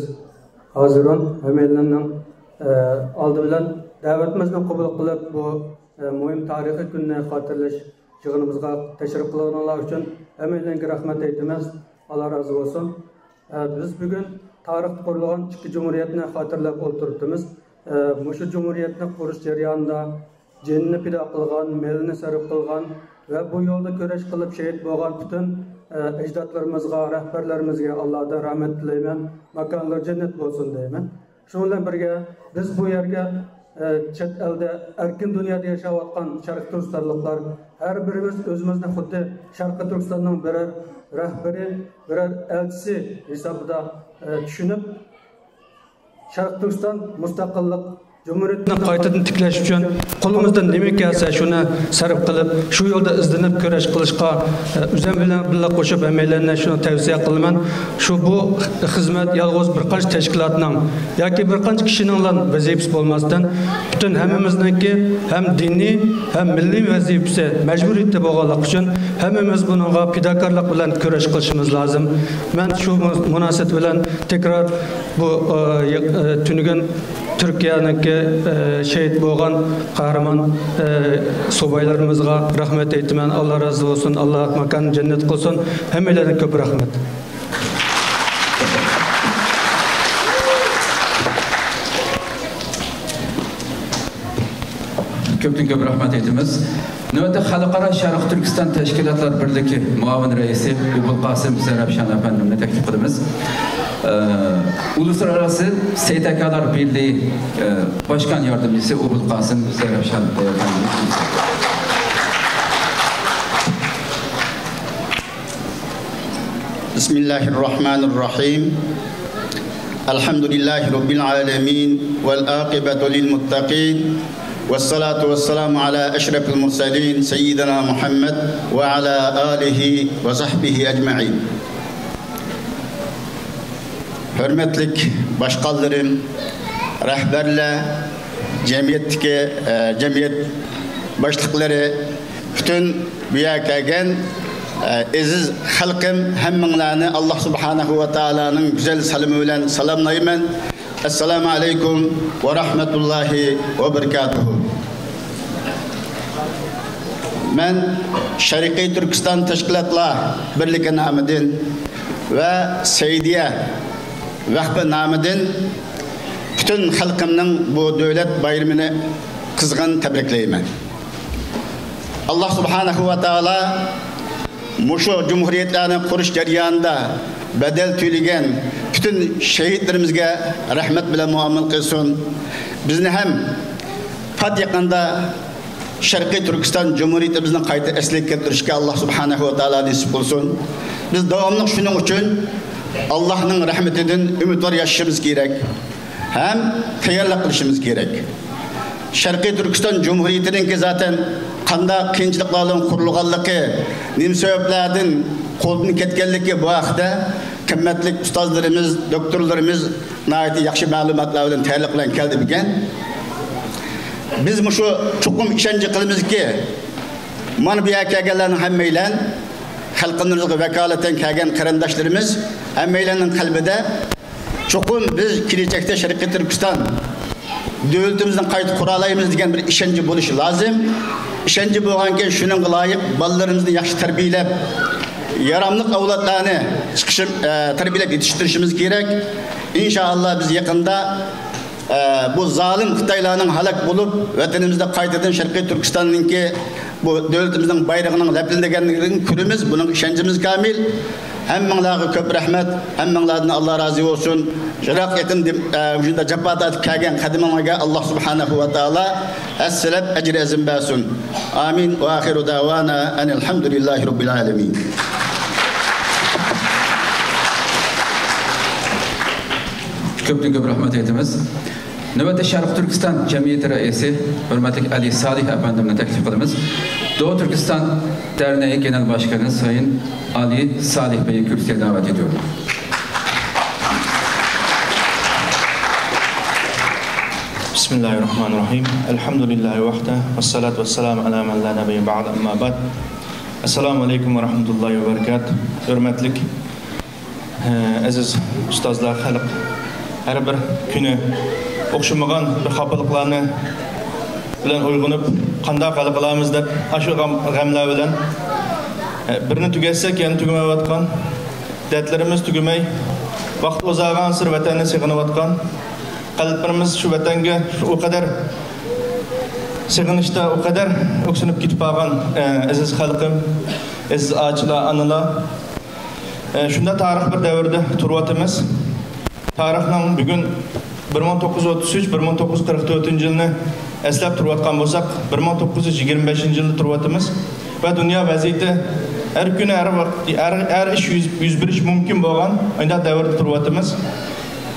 ھازىرون، ھەممەيلەننىڭ، ئە، ئالدى بىلەن دەۋىتىمىزنى قوبۇل قىلىپ، بۇ، ئە، مۇھىم تارىخىي كۈننى خاتىرىلەش يىغىنىمىزغا تەشرىپ قىلغىنىڭلار ئۈچۈن ھەممەيلەنگە رەھمەت ئېيتىمىز. ئاللا رازى بولسۇن. ئە، بىز بۈگۈن تارىختا قۇرۇلغان ئىككى جۇمھۇرىيەتنى خاتىرىلەپ ئولتۇرۇپتىمىز. ئە، مۇشۇ جۇمھۇرىيەتنى قۇرۇش جەريانىدا جېنىنى پىدا قىلغان، مېلىنى سەرپ قىلغان ۋە بۇ يولدا كۈرەش قىلىپ شېھىت بولغان پۈتۈن، ئە، ئەجدادلىرىمىزغا، رەھبەرلىرىمىزگە ئاللادىن رەھمەت تىلەيمەن، ماكانلىرى جەننەت بولسۇن دەيمەن. شۇنىڭ بىلەن بىرگە، بىز بۇ يەرگە، ئە، چەت ئەلدە، ئەركىن دۇنيادا ياشاۋاتقان شەرقىي تۈركىستانلىقلار ھەر بىرىمىز ئۆزىمىزنى خۇددى شەرقىي تۈركىستاننىڭ بىرەر رەھبىرى، بىرەر ئەلچىسى ھېسابىدا، ئە، چۈشىنىپ، شەرقىي تۈركىستان مۇستەقىللىق جۇمھۇرىيىتىنى قايتىدىن تىكلەش ئۈچۈن قولىمىزدىن نېمە كەلسە، شۇنى سەرپ قىلىپ، شۇ يولدا ئىزدىنىپ كۈرەش قىلىشقا، ئە، ئۆزۈم بىلەن بىللە قوشۇپ، ھەممەيلەننى شۇنى تەۋسىيە قىلىمەن. شۇ، بۇ خىزمەت يالغۇز بىر قانچە تەشكىلاتنىڭ ياكى بىر قانچە كىشىنىڭلا ۋەزىپىسى بولماستىن، پۈتۈن ھەممىمىزنىڭكى ھەم دىنىي، ھەم مىللىي ۋەزىپىسى، مەجبۇرىيىتى بولغانلىقى ئۈچۈن، ھەممىمىز بۇنىڭغا پىداكارلىق بىلەن كۈرەش قىلىشىمىز لازىم. مەن شۇ مۇ-، مۇناسىۋەت بىلەن تەكرار بۇ، ئە، يىغ-، ئە، تۈنۈگۈن تۈركىيەنىڭكى، ئە، شېھىت بولغان قەھرىمان، ئە، سۇبايلىرىمىزغا رەھمەت ئېيتىمەن. ئاللا رازى بولسۇن. ئاللا ماكانىنى جەننەت قىلسۇن. ھەممەيلەرگە كۆپ رەھمەت. كۆپتىن كۆپ رەھمەت ئېيتىمىز. نۆۋەتتە خەلقئارا شەرقىي تۈركىستان تەشكىلاتلار بىرلىكى مۇئاۋىن رەئىسى ئوبۇلقاسىم زەرەپشان ئەپەندىمنى تەكلىپ قىلىمىز. ئە، ئۇلۇسلارئاراسى سېيىتئاكالار بىرلىكى، ئە، باشقان ياردەمچىسى ئوبۇلقاسىم زەرەپشان ئەپەندىمىز. بسم الله الرحمن الرحيم. الحمد لله رب العالمين، والعاقبة للمتقين، والصلاة والسلام على أشرف المرسلين سيدنا محمد وعلى آله وصحبه أجمعين. ھۆرمەتلىك باشقانلىرىم، رەھبەرلەر، جەمئىيەتتىكى، ئە، جەمئىيەت باشلىقلىرى، پۈتۈن بۇ يەرگە كەلگەن، ئە، ئەزىز خەلقىم، ھەممىڭلارنى ئاللا سۇبھانەھۇ ۋە تائالانىڭ گۈزەل سالىمى بىلەن سالاملايمەن. ئەسسالامۇ ئەلەيكۇم ۋە رەھمەتۇللاھى ۋە بەرىكاتۇھۇ. مەن شەرقىي تۈركىستان تەشكىلاتلار بىرلىكى نامىدىن ۋە سەئىدىيە ۋەقپى نامىدىن پۈتۈن خەلقىمنىڭ بۇ دۆلەت بايرىمىنى قىزغىن تەبرىكلەيمەن. ئاللا سۇبھانەھۇ ۋە تائالا مۇشۇ جۇمھۇرىيەتلەرنى قۇرۇش جەريانىدا بەدەل تۆلىگەن پۈتۈن شېھىتلىرىمىزگە رەھمەت بىلەن مۇئامىلە قىلسۇن. بىزنى ھەم پات يېقىندا شەرقىي تۈركىستان جۇمھۇرىيىتىمىزنى قايتا ئەسلىگە كەلتۈرۈشكە ئاللا سۇبھانەھۇ ۋە تائالا نېسىپ قىلسۇن. بىز داۋاملىق شۇنىڭ ئۈچۈن ئاللاھنىڭ رەھمىتىدىن ئۈمىدۋار ياشىشىمىز كېرەك ھەم تەييارلىق قىلىشىمىز كېرەك. شەرقىي تۈركىستان جۇمھۇرىيىتىنىڭكى زاتەن قانداق قىيىنچىلىقلار بىلەن قۇرۇلغانلىقى، نېمە سەۋەبلەردىن قولدىن كەتكەنلىكى، بۇ ھەقتە قىممەتلىك ئۇستازلىرىمىز، دوكتورلىرىمىز ناھايىتى ياخشى مەلۇماتلار بىلەن تەييارلىق بىلەن كەلدى بۈگۈن. بىز مۇشۇ چوقۇم ئىشەنچ قىلىمىزكى، مانا بۇ يەرگە كەلگەنلەرنىڭ ھەممەيلەن خەلقىمىزغا ۋاكالىتەن كەلگەن قېرىنداشلىرىمىز، ھەممەيلەننىڭ قەلبىدە چوقۇم بىز كېلەچەكتە شەرقىي تۈركىستان دۆلىتىمىزنى قايتا قۇرالايمىز دېگەن بىر ئىشەنچى بولۇشى لازىم. ئىشەنچى بولغانكەن، شۇنىڭغا لايىق بالىلىرىمىزنى ياخشى تەربىيەلەپ، ياراملىق ئەۋلادلارنى چىقىشىم، ئە، تەربىيەلەپ يېتىشتۈرۈشىمىز كېرەك. ئىنشائاللا، بىز يېقىندا، ئە، بۇ زالىم خىتايلارنىڭ ھالاك بولۇپ، ۋەتىنىمىزدە قايتىدىن شەرقىي تۈركىستاننىڭكى بۇ دۆلىتىمىزنىڭ بايرىغىنىڭ لەپىلدىگەنلىكىنى كۆرىمىز. بۇنىڭ ئىشەنچىمىز كامىل. ھەممىڭلارغا كۆپ رەھمەت. ھەممىڭلاردىن ئاللا رازى بولسۇن. يىراق يېقىن دېم-، ئە، مۇشۇنداق جاپا تارتىپ كەلگەن قەدىمىڭلارغا ئاللا سۇبھانەھۇ ۋە تائالا ھەسسىلەپ ئەجرى ئەزىم بەرسۇن. ئامىن. ۋە ئاخىرۇ دەۋانا ئەنىل ھەمدۇلىللاھى رەببىل ئالەمىن. كۆپتىن كۆپ رەھمەت ئېيتىمىز. نۆۋەتتە شەرقىي تۈركىستان جەمئىيىتى رەئىسى، ھۆرمەتلىك ئەلى سالىھ ئەپەندىمنى تەكلىپ قىلىمىز. دو تۈركىستان دەرنەيى گېنېرال باشقانى سايىن ئالى سالىھ بېيگە كۈرسىگە دەۋەت ئېتىيورۇم. بىسمىللاھىررەھمانىررەھىم. ئەلھەمدۇلىللاھى ۋەھدە، ۋەسسالاتۇ ۋەسسالامۇ ئەلا مەن لا نەبىييە بەئدە، ئەمما بەئد. ئەسسالامۇ ئەلەيكۇم ۋە رەھمەتۇللاھى ۋە بەرىكاتۇھ. ھۆرمەتلىك ئەزىز ئۇستازلار، خەلق ھەر بىر كۈنى ئوخشىمىغان بىر خاپىلىقلارنى بىلەن ئويغىنىپ، قانداق ھەل قىلارمىز دەپ، ئاشۇ غەم، غەملەر بىلەن، بىرنى تۈگەتسەك يەنە تۈگىمەيۋاتقان، دەردلىرىمىز تۈگىمەي، ۋاقىت ئۇزارغانسېرى ۋەتەننى سېغىنىۋاتقان، قەلبلىرىمىز شۇ ۋەتەنگە شۇ ئۇ قەدەر سېغىنىشتا، ئۇ قەدەر ئۆكسۈنۈپ كېتىپ قالغان، ئەزىز خەلقىم، ئەزىز ئاچىلار، ئانىلار. ئە، شۇنداق تارىخ بىر دەۋردە تۇرۇۋاتىمىز. تارىخنىڭ بۈگۈن بىر مىڭ توققۇز يۈز ئوتتۇز ئۈچ، بىر مىڭ توققۇز يۈز قىرىق تۆتىنچى يىلنى ئەسلەپ تۇرۇۋاتقان بولساق، بىر مىڭ توققۇز يۈز يىگىرمە بەشىنچى يىلدا تۇرۇۋاتىمىز. ۋە دۇنيا ۋەزىيىتى ھەر كۈنى، ھەر ۋاقىت، ھەر، ھەر ئىش يۈز، يۈز بېرىشى مۇمكىن بولغان ئۇنداق دەۋردە تۇرۇۋاتىمىز.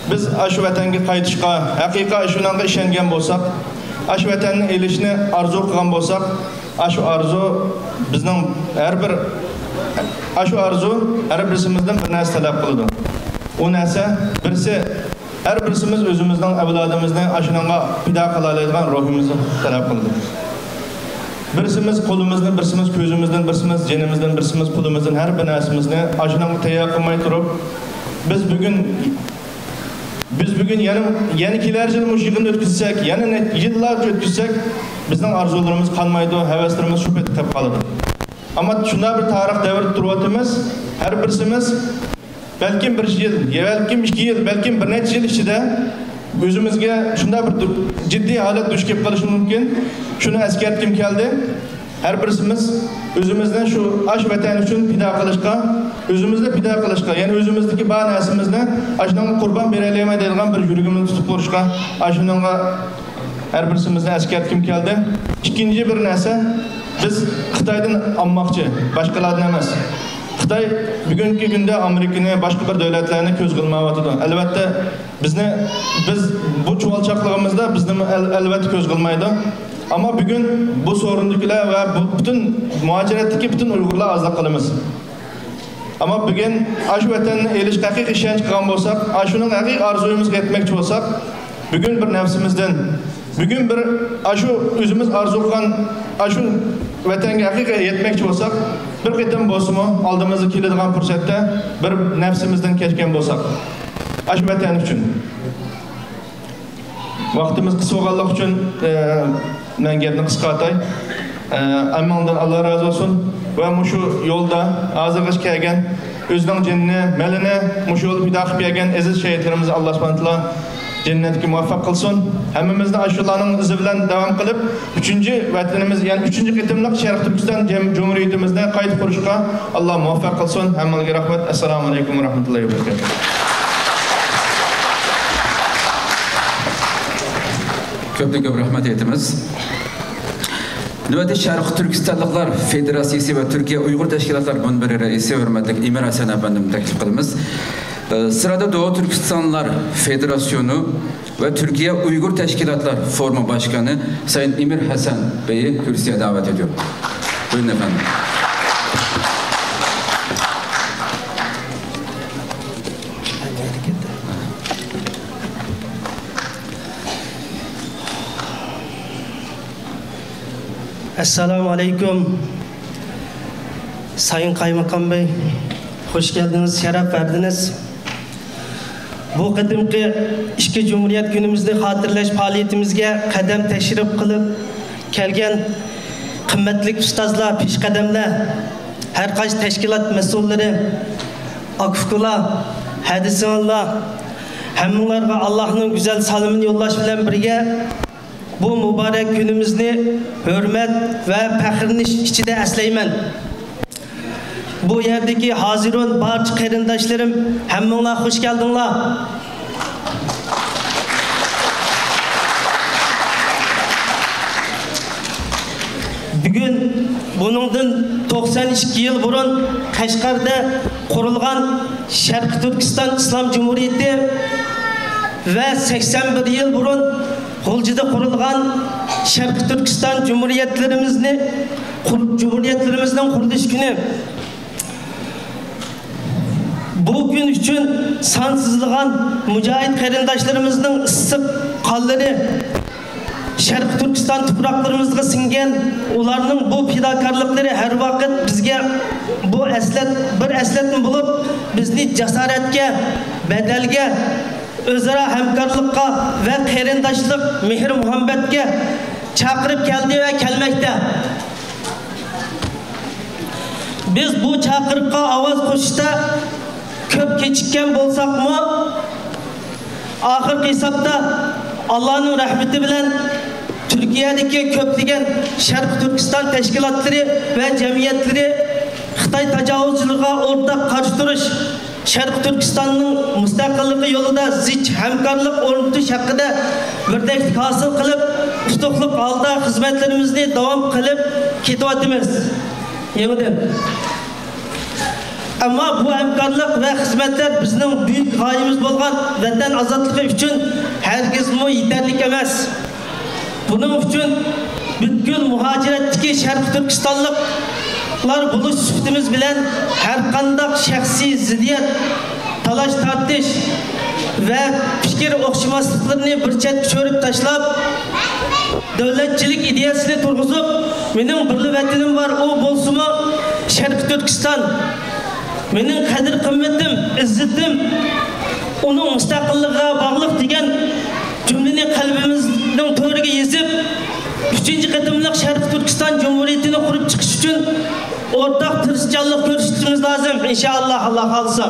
بىز ئاشۇ ۋەتەنگە قايتىشقا، ھەقىقىي ئاشۇنىڭغا ئىشەنگەن بولساق، ئاشۇ ۋەتەننى ئېلىشنى ئارزۇ قىلغان بولساق، ئاشۇ ئارزۇ بىزنىڭ ھەر بىر، ئاشۇ ئارزۇ ھەر بىرسىمىزدىن بىر نەرسە تەلەپ قىلىدۇ. ئۇ نەرسە بىرسى، ھەر بىرسىمىز ئۆزىمىزنىڭ ئەۋلادىمىزنى ئاشۇنىڭغا پىدا قىلالايدىغان روھىمىزنى تەلەپ قىلىدۇ. بىرسىمىز قولىمىزنى، بىرسىمىز كۆزىمىزدىن، بىرسىمىز جېنىمىزدىن، بىرسىمىز پۇلىمىزدىن، ھەر بىر نەرسىمىزنى ئاشۇنىڭغا تەييار قىلماي تۇرۇپ، بىز بۈگۈن بىز بۈگۈن يەنە، يەنە كېلەر يىل مۇشۇ يىغىننى ئۆتكۈزسەك، يەنە نە-، يىللارچە ئۆتكۈزسەك، بىزنىڭ ئارزۇلىرىمىز قانمايدۇ، ھەۋەسلىرىمىز شۇ پېتى قېلىپ قالىدۇ. ئەمما شۇنداق بىر تارىخ دەۋرىدە تۇرۇۋاتىمىز. ھەر بىرسىمىز بەلكىم بىر يىل، يا بەلكىم ئىككى يىل، بەلكىم بىر نەچچە يىل ئىچىدە ئۆزىمىزگە شۇنداق بىر دۇ-، جىددىي ھالەت دۇچ كېلىپ قېلىشى مۇمكىن. شۇنى ئەسكەرتكۈم كەلدى. ھەر بىرسىمىز ئۆزىمىزنى شۇ، ئاشۇ ۋەتەن ئۈچۈن پىدا قىلىشقا، ئۆزىمىزنى پىدا قىلىشقا، يەنى ئۆزىمىزدىكى بار نەرسىمىزنى ئاشۇنىڭغا قۇربان بېرەلەيمەن دەيدىغان بىر يۈرىكىمىزنى تۇتۇپ تۇرۇشقا، ئاشۇنىڭغا ھەر بىرسىمىزنى ئەسكەرتكۈم كەلدى. ئىككىنچى بىر نەرسە، بىز خىتايدىن ئالماقچى، باشقىلاردىن ئەمەس. خىتاي بۈگۈنكى كۈندە ئامېرىكىنى، باشقا بىر دۆلەتلەرنى كۆز قىلمايۋاتىدۇ. ئەلۋەتتە، بىزنى، بىز بۇ چۇۋالچاقلىقىمىزدا بىزنىمۇ ئەل-، ئەلۋەتتە كۆز قىلمايدۇ. ئەمما بۈگۈن بۇ سورۇندىكىلەر ۋە بۇ پۈتۈن مۇھاجىرەتتىكى پۈتۈن ئۇيغۇرلار ئازلىق قىلىمىز. ئەمما بۈگۈن ئاشۇ ۋەتەننى ئېلىشقا ھەقىقىي ئىشەنچ قىلغان بولساق، ئاشۇنىڭ ھەقىقىي ئارزۇيىمىزغا يەتمەكچى بولساق، بۈگۈن بىر نەپسىمىزدىن، بۈگۈن بىر ئاشۇ ئۆزىمىز ئارزۇ قىلغان ئاشۇ ۋەتەنگە ھەقىقىي يەتمەكچى بولساق، بىر قېتىم بولسىمۇ ئالدىمىزغا كېلىدىغان پۇرسەتتە بىر نەپسىمىزدىن كەچكەن بولساق، ئاشۇ ۋەتەن ئۈچۈن. ۋاقتىمىز قىس بولغانلىقى ئۈچۈن، ئە، مەن گەپنى قىسقارتاي. ئە، ھەممىڭدىن ئاللا رازى بولسۇن. ۋە مۇشۇ يولدا ھازىرغىچە كەلگەن، ئۆزىنىڭ جېنىنى، مېلىنى مۇشۇ يولدا پىدا قىلىپ بەرگەن ئەزىز شېھىتلىرىمىزنى ئاللا سۇبھانەھۇ ۋە تائالا جەننەتكە مۇۋەپپەق قىلسۇن. ھەممىمىزنى ئاشۇلارنىڭ ئىزى بىلەن داۋام قىلىپ، ئۈچىنچى ۋەتىنىمىز، يەنى ئۈچىنچى قېتىملىق شەرقىي تۈركىستان جەم-، جۇمھۇرىيىتىمىزنى قايتا قۇرۇشقا ئاللا مۇۋەپپەق قىلسۇن. ھەممىڭلارغا رەھمەت. ئەسسالامۇ ئەلەيكۇم ۋە رەھمەتۇللاھى ۋە بەرىكاتۇھ. كۆپتىن كۆپ رەھمەت ئېيتىمىز. نۆۋەتتە شەرقىي تۈركىستانلىقلار فېدېراتسىيىسى ۋە تۈركىيە ئۇيغۇر تەشكىلاتلار مۇنبىرى رەئىسى ھۆرمەتلىك ئىمىر ھەسەن ئەپەندىمنى تەكلىپ قىلىمىز. Sırada Doğu Türkistanlılar Federasyonu ve Türkiye Uygur Teşkilatlar Forumu Başkanı Sayın İmir Hasan Bey'i kürsüye davet ediyorum. Buyurun efendim. Esselamu aleyküm. Sayın Kaymakam Bey, hoş geldiniz, şeref verdiniz. بۇ قېتىمقى ئىككى جۇمھۇرىيەت كۈنىمىزنى خاتىرىلەش پائالىيىتىمىزگە قەدەم تەشرىپ قىلىپ كەلگەن قىممەتلىك ئۇستازلار، پېشقەدەملەر، ھەر قايسى تەشكىلات مەسئۇللىرى، ئاكا-ئۇكىلار، ھەدە-سىڭىللار، ھەممىڭلارغا ئاللاھنىڭ گۈزەل سالىمىنى يوللاش بىلەن بىرگە، بۇ مۇبارەك كۈنىمىزنى ھۆرمەت ۋە پەخىرلىنىش ئىچىدە ئەسلەيمەن. بۇ يەردىكى ھازىرۇن بارچە قېرىنداشلىرىم، ھەممىڭلار خۇش كەلدىڭلار. بۈگۈن بۇنىڭدىن توقسان ئىككى يىل بۇرۇن قەشقەردە قۇرۇلغان شەرقىي تۈركىستان ئىسلام جۇمھۇرىيىتى ۋە سەكسەن بىر يىل بۇرۇن غۇلجىدا قۇرۇلغان شەرقىي تۈركىستان جۇمھۇرىيەتلىرىمىزنى قۇر-، جۇمھۇرىيەتلىرىمىزنىڭ قۇرۇلۇش كۈنى. بۇ كۈن ئۈچۈن سانسىزلىغان مۇجاھىد قېرىنداشلىرىمىزنىڭ ئىسسىق قانلىرى شەرقىي تۈركىستان تۇپراقلىرىمىزغا سىڭگەن. ئۇلارنىڭ بۇ پىداكارلىقلىرى ھەر ۋاقىت بىزگە بۇ ئەسلەت-، بىر ئەسلەتمە بولۇپ، بىزنى جاسارەتكە، بەدەلگە، ئۆزئارا ھەمكارلىققا ۋە قېرىنداشلىق مېھىر-مۇھەببەتكە چاقىرىپ كەلدى ۋە كەلمەكتە. بىز بۇ چاقىرىققا ئاۋاز قوشۇشتا كۆپ كېچىككەن بولساقمۇ، ئاخىرقى ھېسابتا ئاللانىڭ رەھمىتى بىلەن تۈركىيەدىكى كۆپلىگەن شەرقىي تۈركىستان تەشكىلاتلىرى ۋە جەمئىيەتلىرى خىتاي تاجاۋۇزچىلىرىغا ئورتاق قارشى تۇرۇش، شەرقىي تۈركىستاننىڭ مۇستەقىللىقى يولىدا زىچ ھەمكارلىق ئورنىتىش ھەققىدە بىردەكلىك ھاسىل قىلىپ، ئۇتۇقلۇق ھالدا خىزمەتلىرىمىزنى داۋام قىلىپ كېتىۋاتىمىز. يېڭىدىن. ئەمما بۇ ھەمكارلىق ۋە خىزمەتلەر بىزنىڭ بۈيۈك غايىمىز بولغان ۋەتەن ئازادلىقى ئۈچۈن ھەرگىزمۇ يېتەرلىك ئەمەس. بۇنىڭ ئۈچۈن پۈتكۈل مۇھاجىرەتتىكى شەرقىي تۈركىستانلىقلار بولۇش سۈپىتىمىز بىلەن ھەرقانداق شەخسىي زىددىيەت، تالاش-تارتىش ۋە پىكىر ئوخشىماسلىقلىرىنى بىر چەتكە چۆرۈپ تاشلاپ، دۆلەتچىلىك ئىدىيەسىنى تۇرغۇزۇپ، مېنىڭ بىرلا ۋەتىنىم بار، ئۇ بولسىمۇ شەرقىي تۈركىستان. مېنىڭ قەدىر-قىممىتىم، ئىززىتىم ئۇنىڭ مۇستەقىللىقىغا باغلىق دېگەن جۈملىنى قەلبىمىزنىڭ تۆرىگە يېزىپ، ئۈچىنچى قېتىملىق شەرقىي تۈركىستان جۇمھۇرىيىتىنى قۇرۇپ چىقىش ئۈچۈن ئورتاق تىرىشچانلىق كۆرسىتىشىمىز لازىم، ئىنشائاللا، ئاللا خالىسا.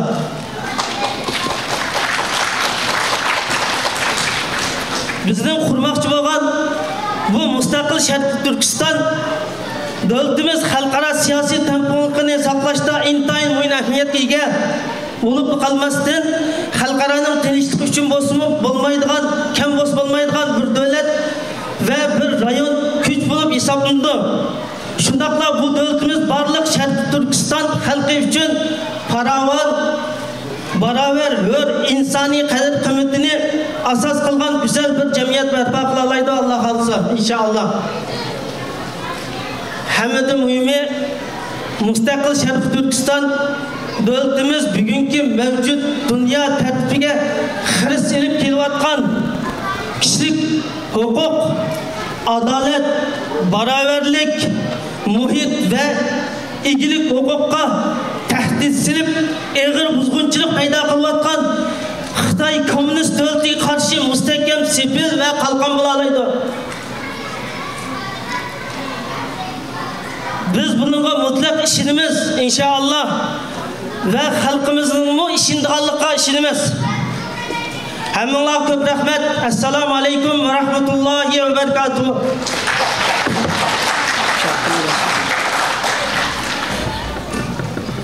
بىزنىڭ قۇرماقچى بولغان بۇ مۇستەقىل شەرقىي تۈركىستان دۆلىتىمىز خەلقئارا سىياسىي تەڭپۇڭلۇقىنى ساقلاشتا ئىنتايىن مۇھىم ئەھمىيەتكە ئىگە بولۇپلا قالماستىن، خەلقئارانىڭ تىنچلىقى ئۈچۈن بولسىمۇ بولمايدىغان، كەم بولسا بولمايدىغان بىر دۆلەت ۋە بىر رايون، كۈچ بولۇپ ھېسابلىنىدۇ. شۇنداقلا بۇ دۆلىتىمىز بارلىق شەرقىي تۈركىستان خەلقى ئۈچۈن پاراۋان، باراۋەر، ھۆر ئىنسانىي قەدىر-قىممىتىنى ئاساس قىلغان گۈزەل بىر جەمئىيەت بەرپا قىلالايدۇ، ئاللا خالىسا، ئىنشائاللا. ھەممىدىن مۇھىمى، مۇستەقىل شەرقىي تۈركىستان دۆلىتىمىز بۈگۈنكى مەۋجۇت دۇنيا تەرتىپىگە خىرىس ئېلىپ كېلىۋاتقان كىشىلىك ھوقۇق، ئادالەت، باراۋەرلىك، مۇھىت ۋە ئىگىلىك ھوقۇققا تەھدىت سېلىپ، ئېغىر بۇزغۇنچىلىق پەيدا قىلىۋاتقان خىتاي كوممۇنىست دۆلىتىگە قارشى مۇستەھكەم سېپىل ۋە قالقان بولالايدۇ. بىز بۇنىڭغا مۇتلەق ئىشىنىمىز، ئىنشائاللا، ۋە خەلقىمىزنىڭمۇ ئىشىنىدىغانلىقىغا ئىشىنىمىز. ھەممىڭلارغا كۆپ رەھمەت. ئەسسالامۇ ئەلەيكۇم ۋە رەھمەتۇللاھى ۋە بەرىكاتۇھۇ.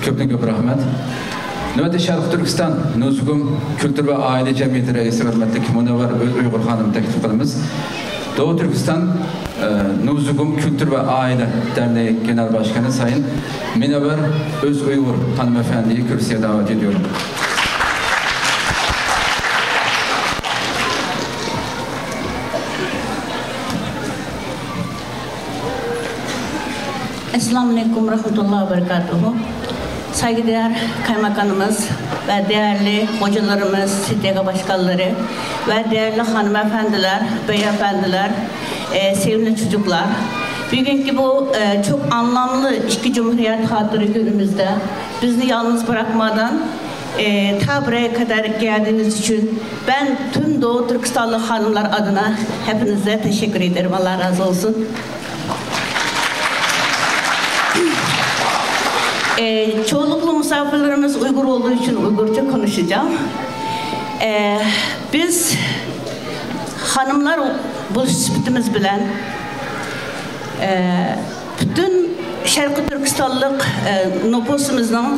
كۆپتىن كۆپ رەھمەت. نۆۋەتتە شەرقىي تۈركىستان نۇزۇگۇم كۈلتۈر ۋە ئائىلە جەمئىيىتى رەئىسى ھۆرمەتلىك مۇنەۋۋەر ئۆز ئۇيغۇر خانىمنى تەكلىپ قىلىمىز. Doğu Türkistan, e, Nuzugum Kültür ve Aile Derneği Genel Başkanı Sayın Minevver Öz Uygur hanımefendiyi kürsüye davet ediyorum. ئەسسالامۇئەلەيكۇم ۋەرەھمەتۇللاھى ۋەبەرىكاتۇھۇ. سايغۇدەر قايماقانىمىز ۋە دەيەرلىك خوجىلىرىمىز، سېتىگا باشقانلىرى ۋە دەيەرلىك خانىم ئەپەندىلەر، بەي ئەپەندىلەر، ئە، سېۋىملىك چوچۇقلار. بۈگۈنكى بۇ، ئە، چوڭ ئانلاملىق ئىككى جۇمھۇرىيەت خاتىرە كۈنىمىزدە بىزنى يالنىز بىراقمادىن، ئە، تا بۇرەيگە قەدەر كەلگىنىڭىز ئۈچۈن مەن پۈتۈن دوغۇ تۈركىستانلىق خانىملار ئادىنا ھەپپىنىزدە تەشەككۈر ئېيتىمەن. ئاللا رازى بولسۇن. ئە، چوغلۇقلۇق مۇساپىرلىرىمىز ئۇيغۇر بولغىنى ئۈچۈن ئۇيغۇرچە كونۇشىجام. ئە، بىز خانىملار بولۇش سۈپىتىمىز بىلەن، ئە، پۈتۈن شەرقىي تۈركىستانلىق، ئە، نوپۇسىمىزنىڭ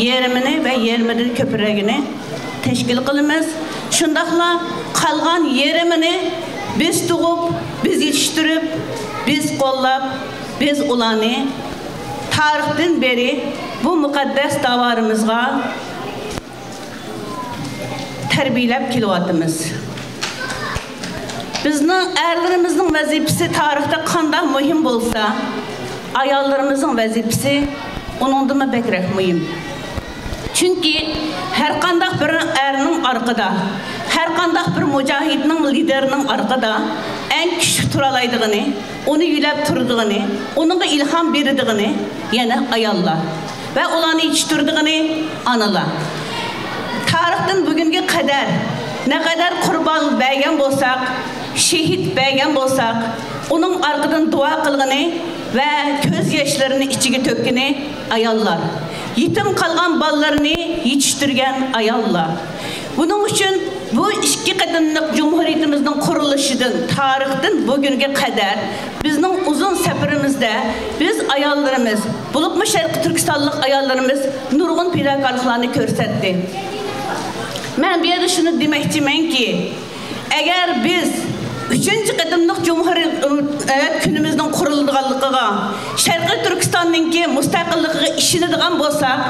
يېرىمىنى ۋە يېرىمىدىن كۆپرەكىنى تەشكىل قىلىمىز. شۇنداقلا قالغان يېرىمىنى بىز تۇغۇپ، بىز يېتىشتۈرۈپ، بىز قوللاپ، بىز ئۇلارنى تارىختىن بېرى بۇ مۇقەددەس داۋارىمىزغا تەربىيەلەپ كېلىۋاتىمىز. بىزنىڭ ئەرلىرىمىزنىڭ ۋەزىپىسى تارىختا قانداق مۇھىم بولسا، ئاياللىرىمىزنىڭ ۋەزىپىسى ئۇنىڭدىنمۇ بەكرەك مۇھىم. چۈنكى ھەرقانداق بىر ئەرنىڭ ئارقىدا، ھەرقانداق بىر مۇجاھىدنىڭ، لىدېرنىڭ ئارقىدا ئەڭ كۈچلۈك تۇرالايدىغىنى، ئۇنى يۆلەپ تۇرىدىغىنى، ئۇنىڭغا ئىلھام بېرىدىغىنى يەنە ئاياللار ۋە ئۇلارنى يېتىشتۈرىدىغىنى ئانىلار. تارىختىن بۈگۈنگە قەدەر نەقەدەر قۇربان بەرگەن بولساق، شېھىت بەرگەن بولساق، ئۇنىڭ ئارقىدىن دۇئا قىلغىنى ۋە كۆز ياشلىرىنى ئىچىگە تۆككىنى ئاياللار. يېتىم قالغان بالىلىرىنى يېتىشتۈرگەن ئاياللار. بۇنىڭ ئۈچۈن بۇ ئىككى قېتىملىق جۇمھۇرىيىتىمىزنىڭ قۇرۇلۇشىدىن، تارىختىن بۈگۈنگە قەدەر بىزنىڭ ئۇزۇن سەپىرىمىزدە بىز ئاياللىرىمىز، بولۇپمۇ شەرقىي تۈركىستانلىق ئاياللىرىمىز نۇرغۇن پىداكارلىقلارنى كۆرسەتتى. مەن بۇ يەردە شۇنى دېمەكچىمەنكى، ئەگەر بىز ئۈچىنچى قېتىملىق جۇمھۇرىيەت كۈنىمىزنىڭ قۇرۇلىدىغانلىقىغا، شەرقىي تۈركىستاننىڭكى مۇستەقىللىقىغا ئىشىنىدىغان بولساق،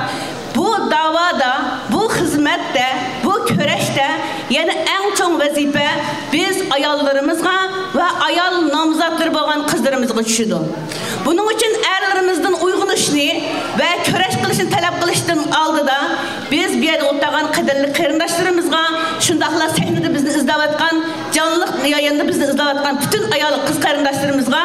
بۇ داۋادا، بۇ خىزمەتتە، بۇ كۈرەشتە يەنە ئەڭ چوڭ ۋەزىپە بىز ئاياللىرىمىزغا ۋە ئايال نامزاتلىرى بولغان قىزلىرىمىزغا چۈشىدۇ. بۇنىڭ ئۈچۈن ئەرلىرىمىزدىن ئويغىنىشنى ۋە كۈرەش قىلىشنى تەلەپ قىلىشتىن ئالدىدا، بىز بۇ يەردە ئولتۇرغان قەدىرلىك قېرىنداشلىرىمىزغا، شۇنداقلا سەھنىدە بىزنى ئىزدەۋاتقان، جانلىق يايىندا بىزنى ئىزدەۋاتقان پۈتۈن ئايال قىز قېرىنداشلىرىمىزغا،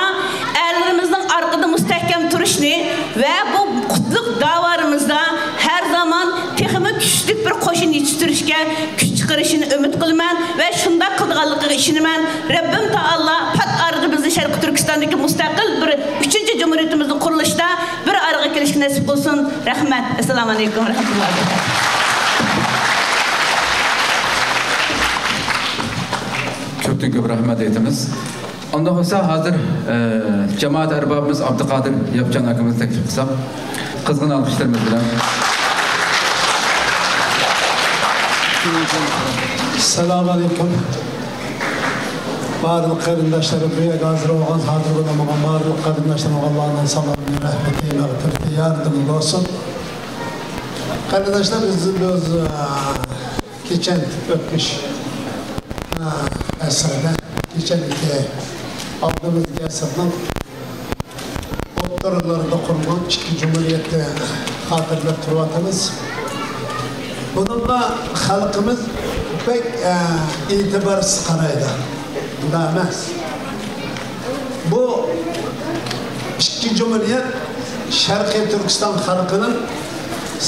ئەرلىرىمىزنىڭ ئارقىدا مۇستەھكەم تۇرۇشنى ۋە بۇ قۇتلۇق داۋارىمىزدا ھەر زامان تېخىمۇ كۈچلۈك بىر قوشۇن يېتىشتۈرۈشكە كۈچ چىقىرىشىنى ئۈمىد قىلىمەن ۋە شۇنداق قىلىدىغانلىقىغا ئىشىنىمەن. رەببىم تائالا پات ئارىدا بىزنى شەرقىي تۈركىستاندىكى مۇستەقىل بىر ئۈچىنچى جۇمھۇرىيىتىمىزنىڭ قۇرۇلۇشىدا بىر ئارىغا كېلىشكە نېسىپ قىلسۇن. رەھمەت. ئەسسالامۇ ئەلەيكۇم ۋە رەھمەتۇللاھى ۋە بەرىكاتۇھ. كۆپتىن كۆپ رەھمەت ئېيتىمىز. ئۇنداق بولسا، ھازىر، ئە، جامائەت ئەربابىمىز ئابدۇقادىر ياپچان ئاكىمىزنى تەكلىپ قىلساق، قىزغىن ئالقىشلىرىمىز بىلەن. ئەسسالامۇ ئەلەيكۇم. بارلىق قېرىنداشلىرىم، بۇ يەرگە ھازىر بولغان، ھازىر بولمىغان بارلىق قېرىنداشلىرىمغا ئاللانىڭ سالامى، رەھمىتى، مەغپىرىتى، ياردىمى بولسۇن. قېرىنداشلار، بىز، بىز، ئە، كېچەن ئۆتمۈش، ھە، ئەسىردە، كېچەنكى ئالدىمىزدىكى ئەسىرنىڭ ئوتتۇرىلىرىدا قۇرۇلغان ئىككى جۇمھۇرىيەتنى خاتىرىلەپ تۇرۇۋاتىمىز. بۇنىڭغا خەلقىمىز بەك، ئە، ئېتىبارسىز قارايدۇ. شۇنداق ئەمەس. بۇ ئىككى جۇمھۇرىيەت شەرقىي تۈركىستان خەلقىنىڭ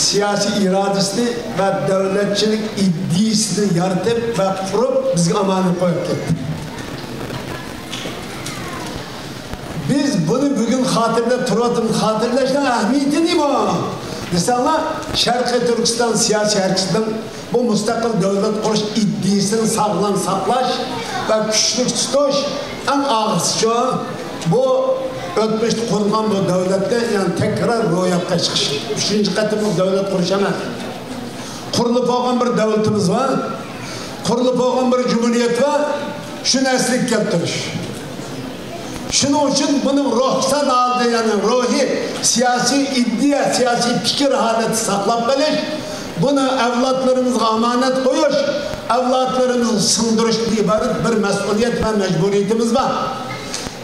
سىياسىي ئىرادىسىنى ۋە دۆلەتچىلىك ئىدىيىسىنى يارىتىپ ۋە قۇرۇپ، بىزگە ئامانەت قويۇپ كەتتى. بىز بۇنى بۈگۈن خاتىرىلەپ تۇرۇۋاتىمىز. خاتىرىلەشنىڭ ئەھمىيىتى نېمە دېسەڭلار، شەرقىي تۈركىستان سىياسىي ھەرىكىتىنىڭ بۇ مۇستەقىل دۆلەت قۇرۇش ئىدىيىسىنى ساغلام ساقلاش ۋە كۈچلۈك تۇتۇش ئەڭ ئاخىرسىچۇ، بۇ ئۆتمۈشتە قۇرۇلغان بۇ دۆلەتنى يەنە تەكرار روياپقا چىقىش. ئۈچىنچى قېتىملىق دۆلەت قۇرۇش ئەمەس. قۇرۇلۇپ بولغان بىر دۆلىتىمىز بار، قۇرۇلۇپ بولغان بىر جۇمھۇرىيەت بار، شۇنى ئەسلىگە كەلتۈرۈش. شۇنىڭ ئۈچۈن بۇنىڭ روھسان ھالىتى، يەنى روھىي، سىياسىي ئىدىيە، سىياسىي پىكىر ھالەتتە ساقلاپ قېلىش، بۇنى ئەۋلادلىرىمىزغا ئامانەت قويۇش، ئەۋلادلىرىمىزغا سىڭدۈرۈشتىن ئىبارەت بىر مەسئۇلىيەت ۋە مەجبۇرىيىتىمىز بار.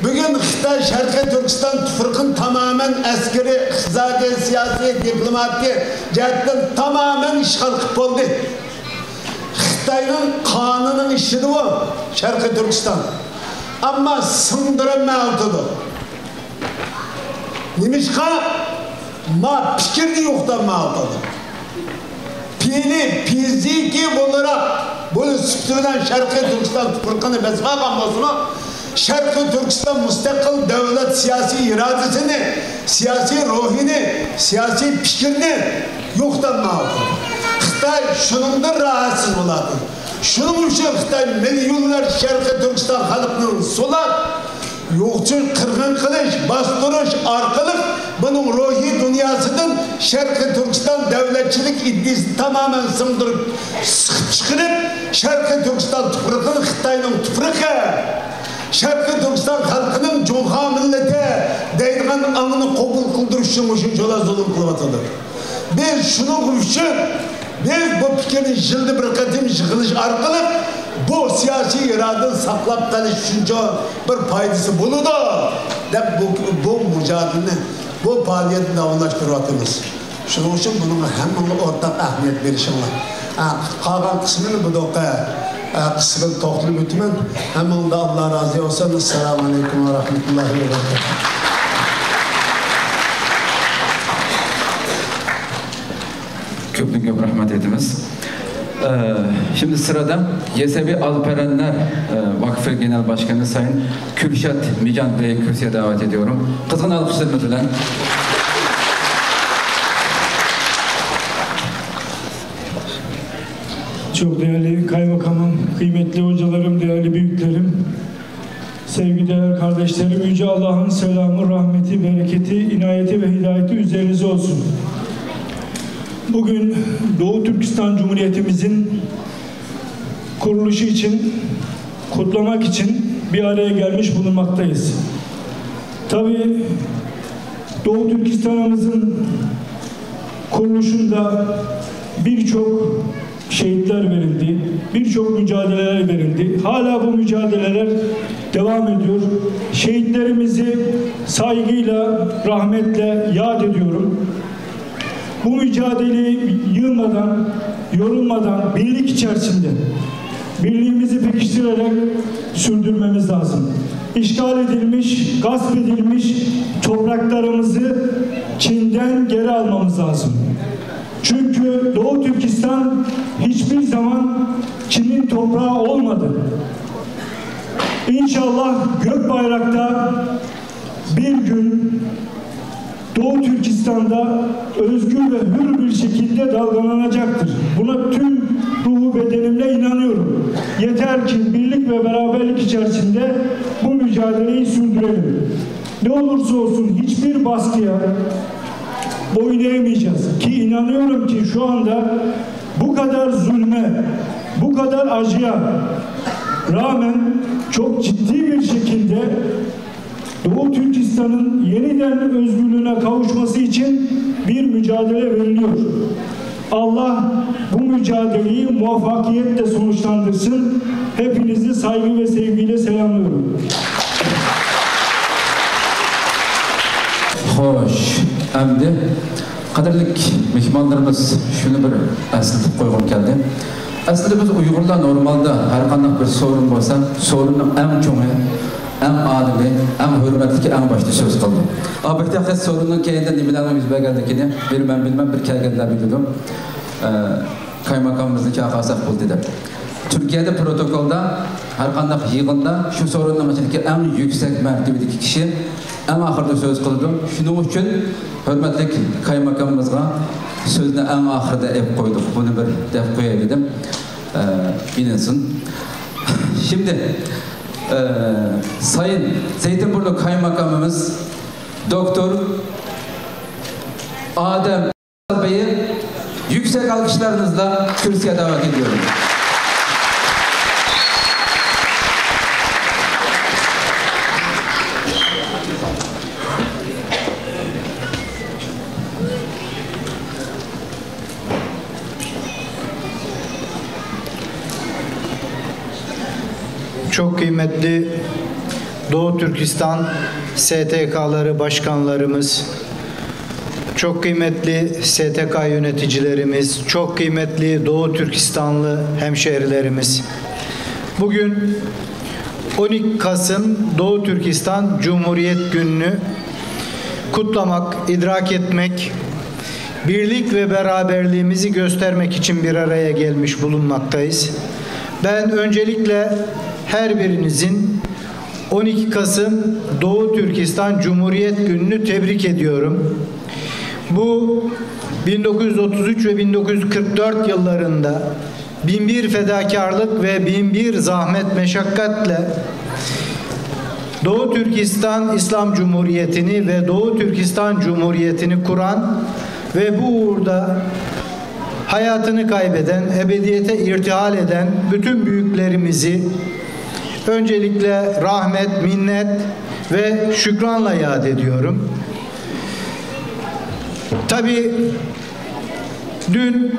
بۈگۈن خىتاي شەرقىي تۈركىستان تۇپرىقىنى تامامەن ئەسكىرىي، ئىقتىسادىي، سىياسىي، دىپلوماتىك جەھەتتىن تامامەن ئىشغال قىلىپ بولدى. خىتاينىڭ قانىنىنىڭ ئىچىدىغۇ شەرقىي تۈركىستان. ئەمما سىڭدۈرەلمەيۋاتىدۇ. نېمىشقا؟ ما پىكىرنى يوقىتالمايۋاتىدۇ. پېئىلى، فىزىكىي بولاراق بۇنى سۈپىتى بىلەن شەرقىي تۈركىستان تۇپرىقىنى بېسىپ ئالغان بولسىمۇ، شەرقىي تۈركىستان مۇستەقىل دۆلەت سىياسىي ئىرادىسىنى، سىياسىي روھىنى، سىياسىي پىكرىنى يوقىتالمايۋاتىدۇ. خىتاي شۇنىڭدىن راھەتسىز بولىدۇ. شۇنىڭ ئۈچۈن خىتاي مىليونلار شەرقىي تۈركىستان خەلقىنى سولاپ، يوقچى قىرغىن قىلىش، باستۇرۇش ئارقىلىق بۇنىڭ روھىي دۇنياسىدىن شەرقىي تۈركىستان دۆلەتچىلىك ئىدىيىسىنى تامامەن سىڭدۈرۈپ، سىقىپ چىقىرىپ، شەرقىي تۈركىستان تۇپرىقىنى خىتاينىڭ تۇپرىقى، شەرقىي تۈركىستان خەلقىنىڭ جۇڭخۇا مىللىتى دەيدىغان ئاڭنى قوبۇل قىلدۇرۇش ئۈچۈن مۇشۇنچىلا زۇلۇم قىلىۋاتىدۇ. بىز شۇنىڭ ئۈچۈن، بىز بۇ پىكىرنى يىلدا بىر قېتىم يىغىلىش ئارقىلىق بۇ سىياسىي ئىرادىنى ساقلاپ قېلىش ئۈچۈن بىر پايدىسى بولىدۇ، دەپ بۇ، بۇ مۇجادىلىنى، بۇ پائالىيەتنى داۋاملاشتۇرۇۋاتىمىز. شۇنىڭ ئۈچۈن بۇنىڭغا ھەممىڭلار ئورتاق ئەھمىيەت بېرىشىڭلار. ھە، قالغان قىسمىنى بۇ دەقىقە، ھە، قىسقىدىن توختىلىپ ئۆتىمەن. ھەممىڭلاردا ئاللا رازى بولسۇن. ئەسسالامۇ ئەلەيكۇم ۋە رەھمەتۇللاھى ۋە بەرىكاتۇھۇ. كۆپتىن كۆپ رەھمەت ئېيتىمىز. ئە، شىمدى سىرىدا يەسەۋى ئالپەرەنلەر، ئە، ۋاكفى گېنېرال باشقانى سايىن كۈلشات مىجان بېينى كۇرسىيە داۋەت ئېتىيوروم. قىزغىن ئالقىشلىرىمىز بىلەن. Çok değerli kaymakamım, kıymetli hocalarım, değerli büyüklerim, sevgideğer kardeşlerim, Yüce Allah'ın selamı, rahmeti, bereketi, inayeti ve hidayeti üzerinize olsun. Bugün Doğu Türkistan Cumhuriyetimizin kuruluşu için, kutlamak için bir araya gelmiş bulunmaktayız. Tabii Doğu Türkistan'ımızın kuruluşunda birçok şehitler verildi, birçok mücadeleler verildi. Hala bu mücadeleler devam ediyor. Şehitlerimizi saygıyla, rahmetle yad ediyorum. Bu mücadeleyi yılmadan, yorulmadan, birlik içerisinde birliğimizi pekiştirerek sürdürmemiz lazım. İşgal edilmiş, gasp edilmiş topraklarımızı Çin'den geri almamız lazım. Çünkü Doğu Türkistan hiçbir zaman Çin'in toprağı olmadı. İnşallah gök bayrakta bir gün Doğu Türkistan'da özgür ve hür bir şekilde dalgalanacaktır. Buna tüm ruhu bedenimle inanıyorum. Yeter ki birlik ve beraberlik içerisinde bu mücadeleyi sürdürelim. Ne olursa olsun hiçbir baskıya boyun eğmeyeceğiz. Ki inanıyorum ki şu anda bu kadar zulme, bu kadar acıya rağmen çok ciddi bir şekilde Doğu Türkistan'ın yeniden özgürlüğüne kavuşması için bir mücadele veriliyor. Allah bu mücadeleyi muvaffakiyetle sonuçlandırsın. Hepinizi saygı ve sevgiyle selamlıyorum. خوش، ئەمدى قەدىرلىك مېھمانلىرىمىز، شۇنى بىر ئەسلىتىپ قويغۇم كەلدى. ئەسلىدە بىز ئۇيغۇرلار نورمالدا ھەر قانداق بىر سورۇن بولسا، سورۇننىڭ ئەڭ چوڭى، ئەڭ ئالىمى، ئەڭ ھۆرمەتلىكى ئەڭ باشتا سۆز قىلىدۇ. ئا، بىر تەخسىس سورۇننىڭ كەينىدە نېمىلەرنىڭ يۈز بەرگەنلىكىنى بىر مەن بىلمەن، بىر كەلگەنلەر بىلىدۇ. ئە، قايماقامىمىزنى چاقىرساق بولدى دەپ. تۈركىيەدە پروتوكولدا ھەر قانداق يىغىندا شۇ سورۇننىڭ ئىچىدىكى ئەڭ يۈكسەك مەرتىۋىدىكى كىشى ئەڭ ئاخىرىدا سۆز قىلىدۇ. شۇنىڭ ئۈچۈن ھۆرمەتلىك قايماقامىمىزغا سۆزنى ئەڭ ئاخىرىدا ئېلىپ قويدۇق. بۇنى بىر دەپ قوياي دېدىم. ئە، بىلىنسۇن. شىمدى، ئە، سايىن زەيتىنبۇرنۇ قايماقامىمىز دوكتور ئادەم بېيى يۈكسەك ئالقىشلارىڭىزدا كۇرسىيە داۋەت ئېتىيوروم. Çok kıymetli Doğu Türkistan S T K'ları başkanlarımız, çok kıymetli S T K yöneticilerimiz, çok kıymetli Doğu Türkistanlı hemşehrilerimiz. Bugün on iki Kasım Doğu Türkistan Cumhuriyet Günü'nü kutlamak, idrak etmek, birlik ve beraberliğimizi göstermek için bir araya gelmiş bulunmaktayız. Ben öncelikle her birinizin on iki Kasım Doğu Türkistan Cumhuriyet Günü'nü tebrik ediyorum. Bu bin dokuz yüz otuz üç ve bin dokuz yüz kırk dört yıllarında bin bir fedakarlık ve bin bir zahmet meşakkatle Doğu Türkistan İslam Cumhuriyeti'ni ve Doğu Türkistan Cumhuriyeti'ni kuran ve bu uğurda hayatını kaybeden, ebediyete irtihal eden bütün büyüklerimizi öncelikle rahmet, minnet ve şükranla yad ediyorum. Tabii dün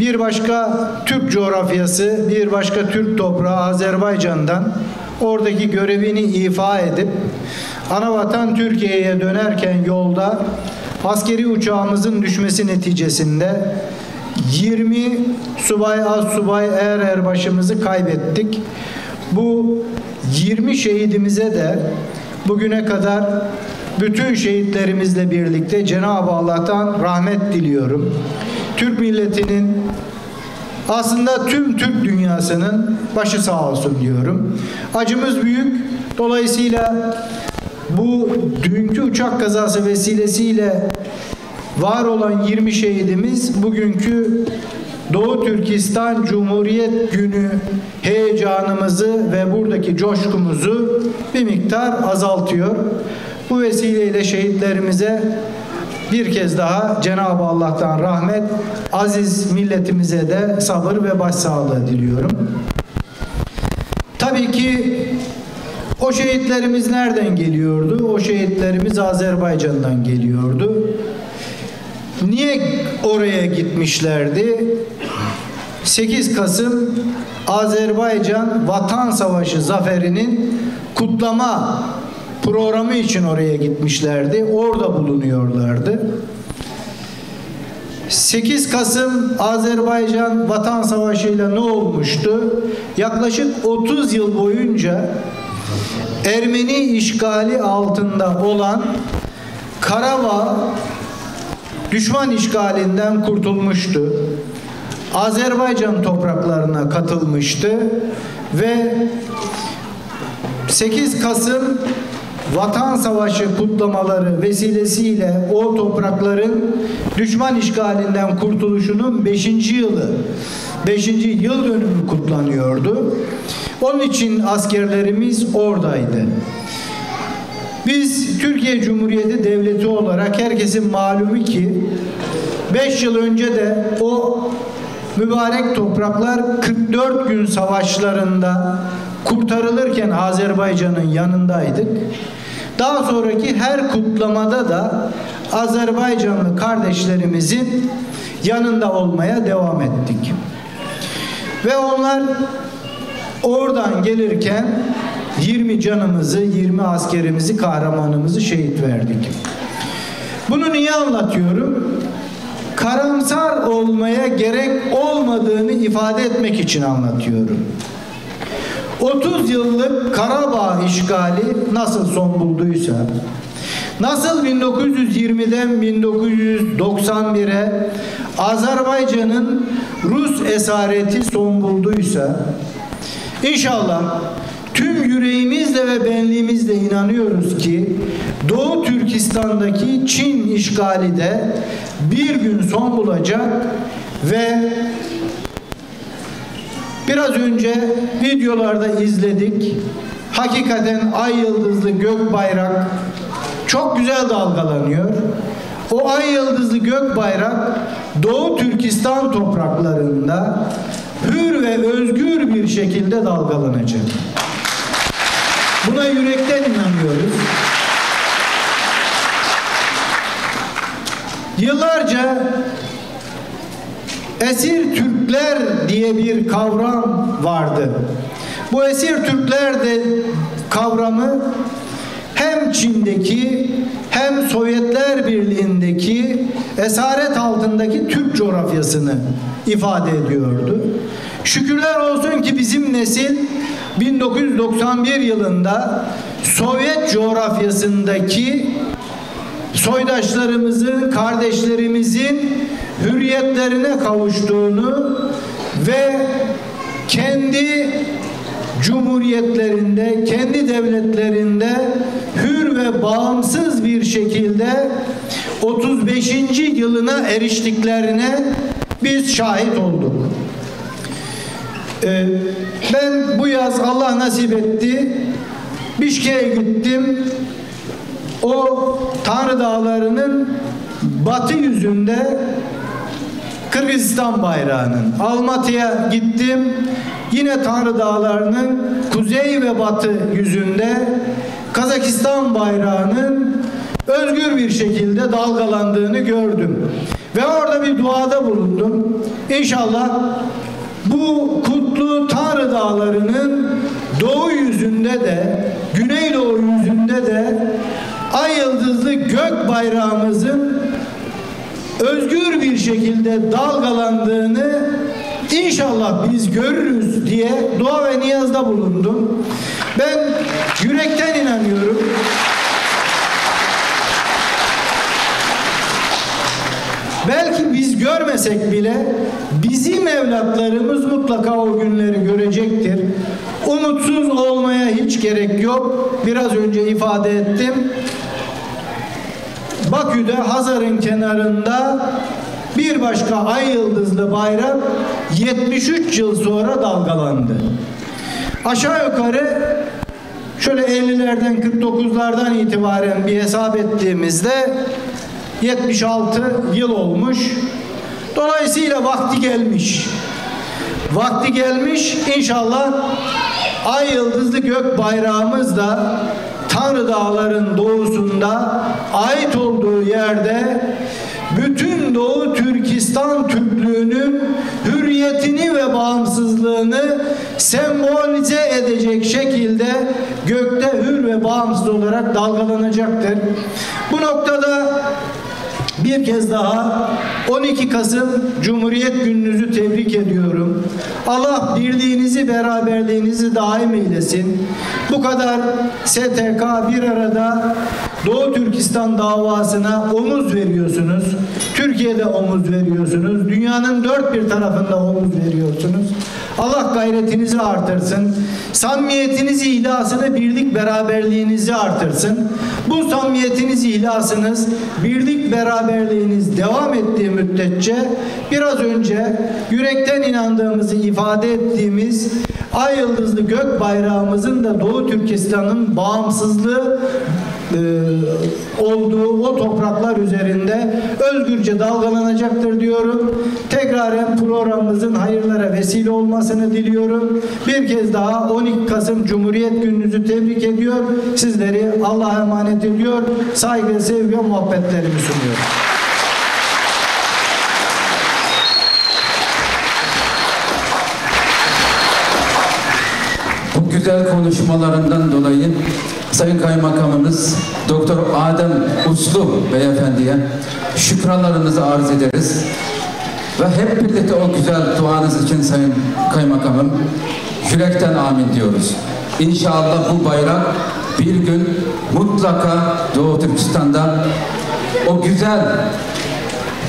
bir başka Türk coğrafyası, bir başka Türk toprağı Azerbaycan'dan oradaki görevini ifa edip anavatan Türkiye'ye dönerken yolda askeri uçağımızın düşmesi neticesinde yirmi subay, astsubay, er erbaşımızı kaybettik. Bu yirmi şehidimize de bugüne kadar bütün şehitlerimizle birlikte Cenab-ı Allah'tan rahmet diliyorum. Türk milletinin, aslında tüm Türk dünyasının başı sağ olsun diyorum. Acımız büyük. Dolayısıyla bu dünkü uçak kazası vesilesiyle var olan yirmi şehidimiz bugünkü Doğu Türkistan Cumhuriyet Günü heyecanımızı ve buradaki coşkumuzu bir miktar azaltıyor. Bu vesileyle şehitlerimize bir kez daha Cenab-ı Allah'tan rahmet, aziz milletimize de sabır ve başsağlığı diliyorum. Tabii ki o şehitlerimiz nereden geliyordu? O şehitlerimiz Azerbaycan'dan geliyordu. Niye oraya gitmişlerdi? Sekiz Kasım Azerbaycan Vatan Savaşı zaferinin kutlama programı için oraya gitmişlerdi. Orada bulunuyorlardı. Sekiz Kasım Azerbaycan Vatan Savaşı'yla ne olmuştu? Yaklaşık otuz yıl boyunca Ermeni işgali altında olan Karabağ düşman işgalinden kurtulmuştu. Azerbaycan topraklarına katılmıştı ve sekiz Kasım Vatan Savaşı kutlamaları vesilesiyle o toprakların düşman işgalinden kurtuluşunun beşinci yılı, beşinci yıl dönümü kutlanıyordu. Onun için askerlerimiz oradaydı. Biz Türkiye Cumhuriyeti Devleti olarak herkesin malumu ki beş yıl önce de o mübarek topraklar kırk dört gün savaşlarında kurtarılırken Azerbaycan'ın yanındaydık. Daha sonraki her kutlamada da Azerbaycanlı kardeşlerimizin yanında olmaya devam ettik. Ve onlar oradan gelirken yirmi canımızı, yirmi askerimizi, kahramanımızı şehit verdik. Bunu niye anlatıyorum? Karamsar olmaya gerek olmadığını ifade etmek için anlatıyorum. Otuz yıllık Karabağ işgali nasıl son bulduysa, nasıl bin dokuz yüz yirmiden bin dokuz yüz doksan bire Azerbaycan'ın Rus esareti son bulduysa, inşallah tüm yüreğimizle ve benliğimizle inanıyoruz ki Doğu Türkistan'daki Çin işgali de bir gün son bulacak ve biraz önce videolarda izledik. Hakikaten ay yıldızlı gök bayrak çok güzel dalgalanıyor. O ay yıldızlı gök bayrak Doğu Türkistan topraklarında hür ve özgür bir şekilde dalgalanacak. Buna yürekten inanıyoruz. Yıllarca esir Türkler diye bir kavram vardı. Bu esir Türkler de kavramı hem Çin'deki hem Sovyetler Birliği'ndeki esaret altındaki Türk coğrafyasını ifade ediyordu. Şükürler olsun ki bizim nesil bin dokuz yüz doksan bir yılında Sovyet coğrafyasındaki soydaşlarımızın, kardeşlerimizin hürriyetlerine kavuştuğunu ve kendi cumhuriyetlerinde, kendi devletlerinde hür ve bağımsız bir şekilde otuz beşinci yılına eriştiklerine biz şahit olduk. Ee, Ben bu yaz, Allah nasip etti, Bişkek'e gittim. O Tanrı Dağları'nın batı yüzünde Kırgızistan bayrağının, Almatı'ya gittim, yine Tanrı Dağları'nın kuzey ve batı yüzünde Kazakistan bayrağının özgür bir şekilde dalgalandığını gördüm. Ve orada bir duada bulundum. İnşallah bu kutlu Tanrı Dağları'nın doğu yüzünde de, güneydoğu yüzünde de ay yıldızlı gök bayrağımızın özgür bir şekilde dalgalandığını inşallah biz görürüz diye dua ve niyazda bulundum. Ben yürekten inanıyorum. Belki biz görmesek bile bizim evlatlarımız mutlaka o günleri görecektir. Umutsuz olmaya hiç gerek yok. Biraz önce ifade ettim. Bakü'de Hazar'ın kenarında bir başka ay yıldızlı bayrak yetmiş üç yıl sonra dalgalandı. Aşağı yukarı şöyle ellilerden, kırk dokuzlardan itibaren bir hesap ettiğimizde yetmiş altı yıl olmuş. Dolayısıyla vakti gelmiş. Vakti gelmiş, inşallah ay yıldızlı gök bayrağımız da Tanrı Dağların doğusunda ait olduğu yerde bütün Doğu Türkistan Türklüğü'nün hürriyetini ve bağımsızlığını sembolize edecek şekilde gökte hür ve bağımsız olarak dalgalanacaktır. Bu noktada bir kez daha on iki Kasım Cumhuriyet Gününüzü tebrik ediyorum. Allah birliğinizi, beraberliğinizi daim eylesin. Bu kadar S T K bir arada Doğu Türkistan davasına omuz veriyorsunuz. Türkiye'de omuz veriyorsunuz. Dünyanın dört bir tarafında omuz veriyorsunuz. Allah gayretinizi artırsın. Samimiyetiniz, ihlasını, birlik beraberliğinizi artırsın. Bu samimiyetiniz, ihlasınız, birlik beraberliğiniz devam ettiği müddetçe biraz önce yürekten inandığımızı ifade ettiğimiz ay yıldızlı gök bayrağımızın da Doğu Türkistan'ın bağımsızlığı e, olduğu o topraklar üzerinde özgürce dalgalanacaktır diyorum. Tekraren programımızın hayırlara vesile olmasını diliyorum. Bir kez daha on iki Kasım Cumhuriyet Gününüzü tebrik ediyor. Sizleri Allah'a emanet ediyor. Saygı, sevgi ve muhabbetlerimi sunuyorum. Bu güzel konuşmalarından dolayı Sayın Kaymakamımız Doktor Adem Uslu Beyefendi'ye şükranlarımızı arz ederiz. Ve hep birlikte o güzel duanız için Sayın Kaymakamım yürekten amin diyoruz. İnşallah bu bayrak bir gün mutlaka Doğu Türkistan'da o güzel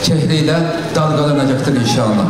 çehreyle dalgalanacaktır inşallah.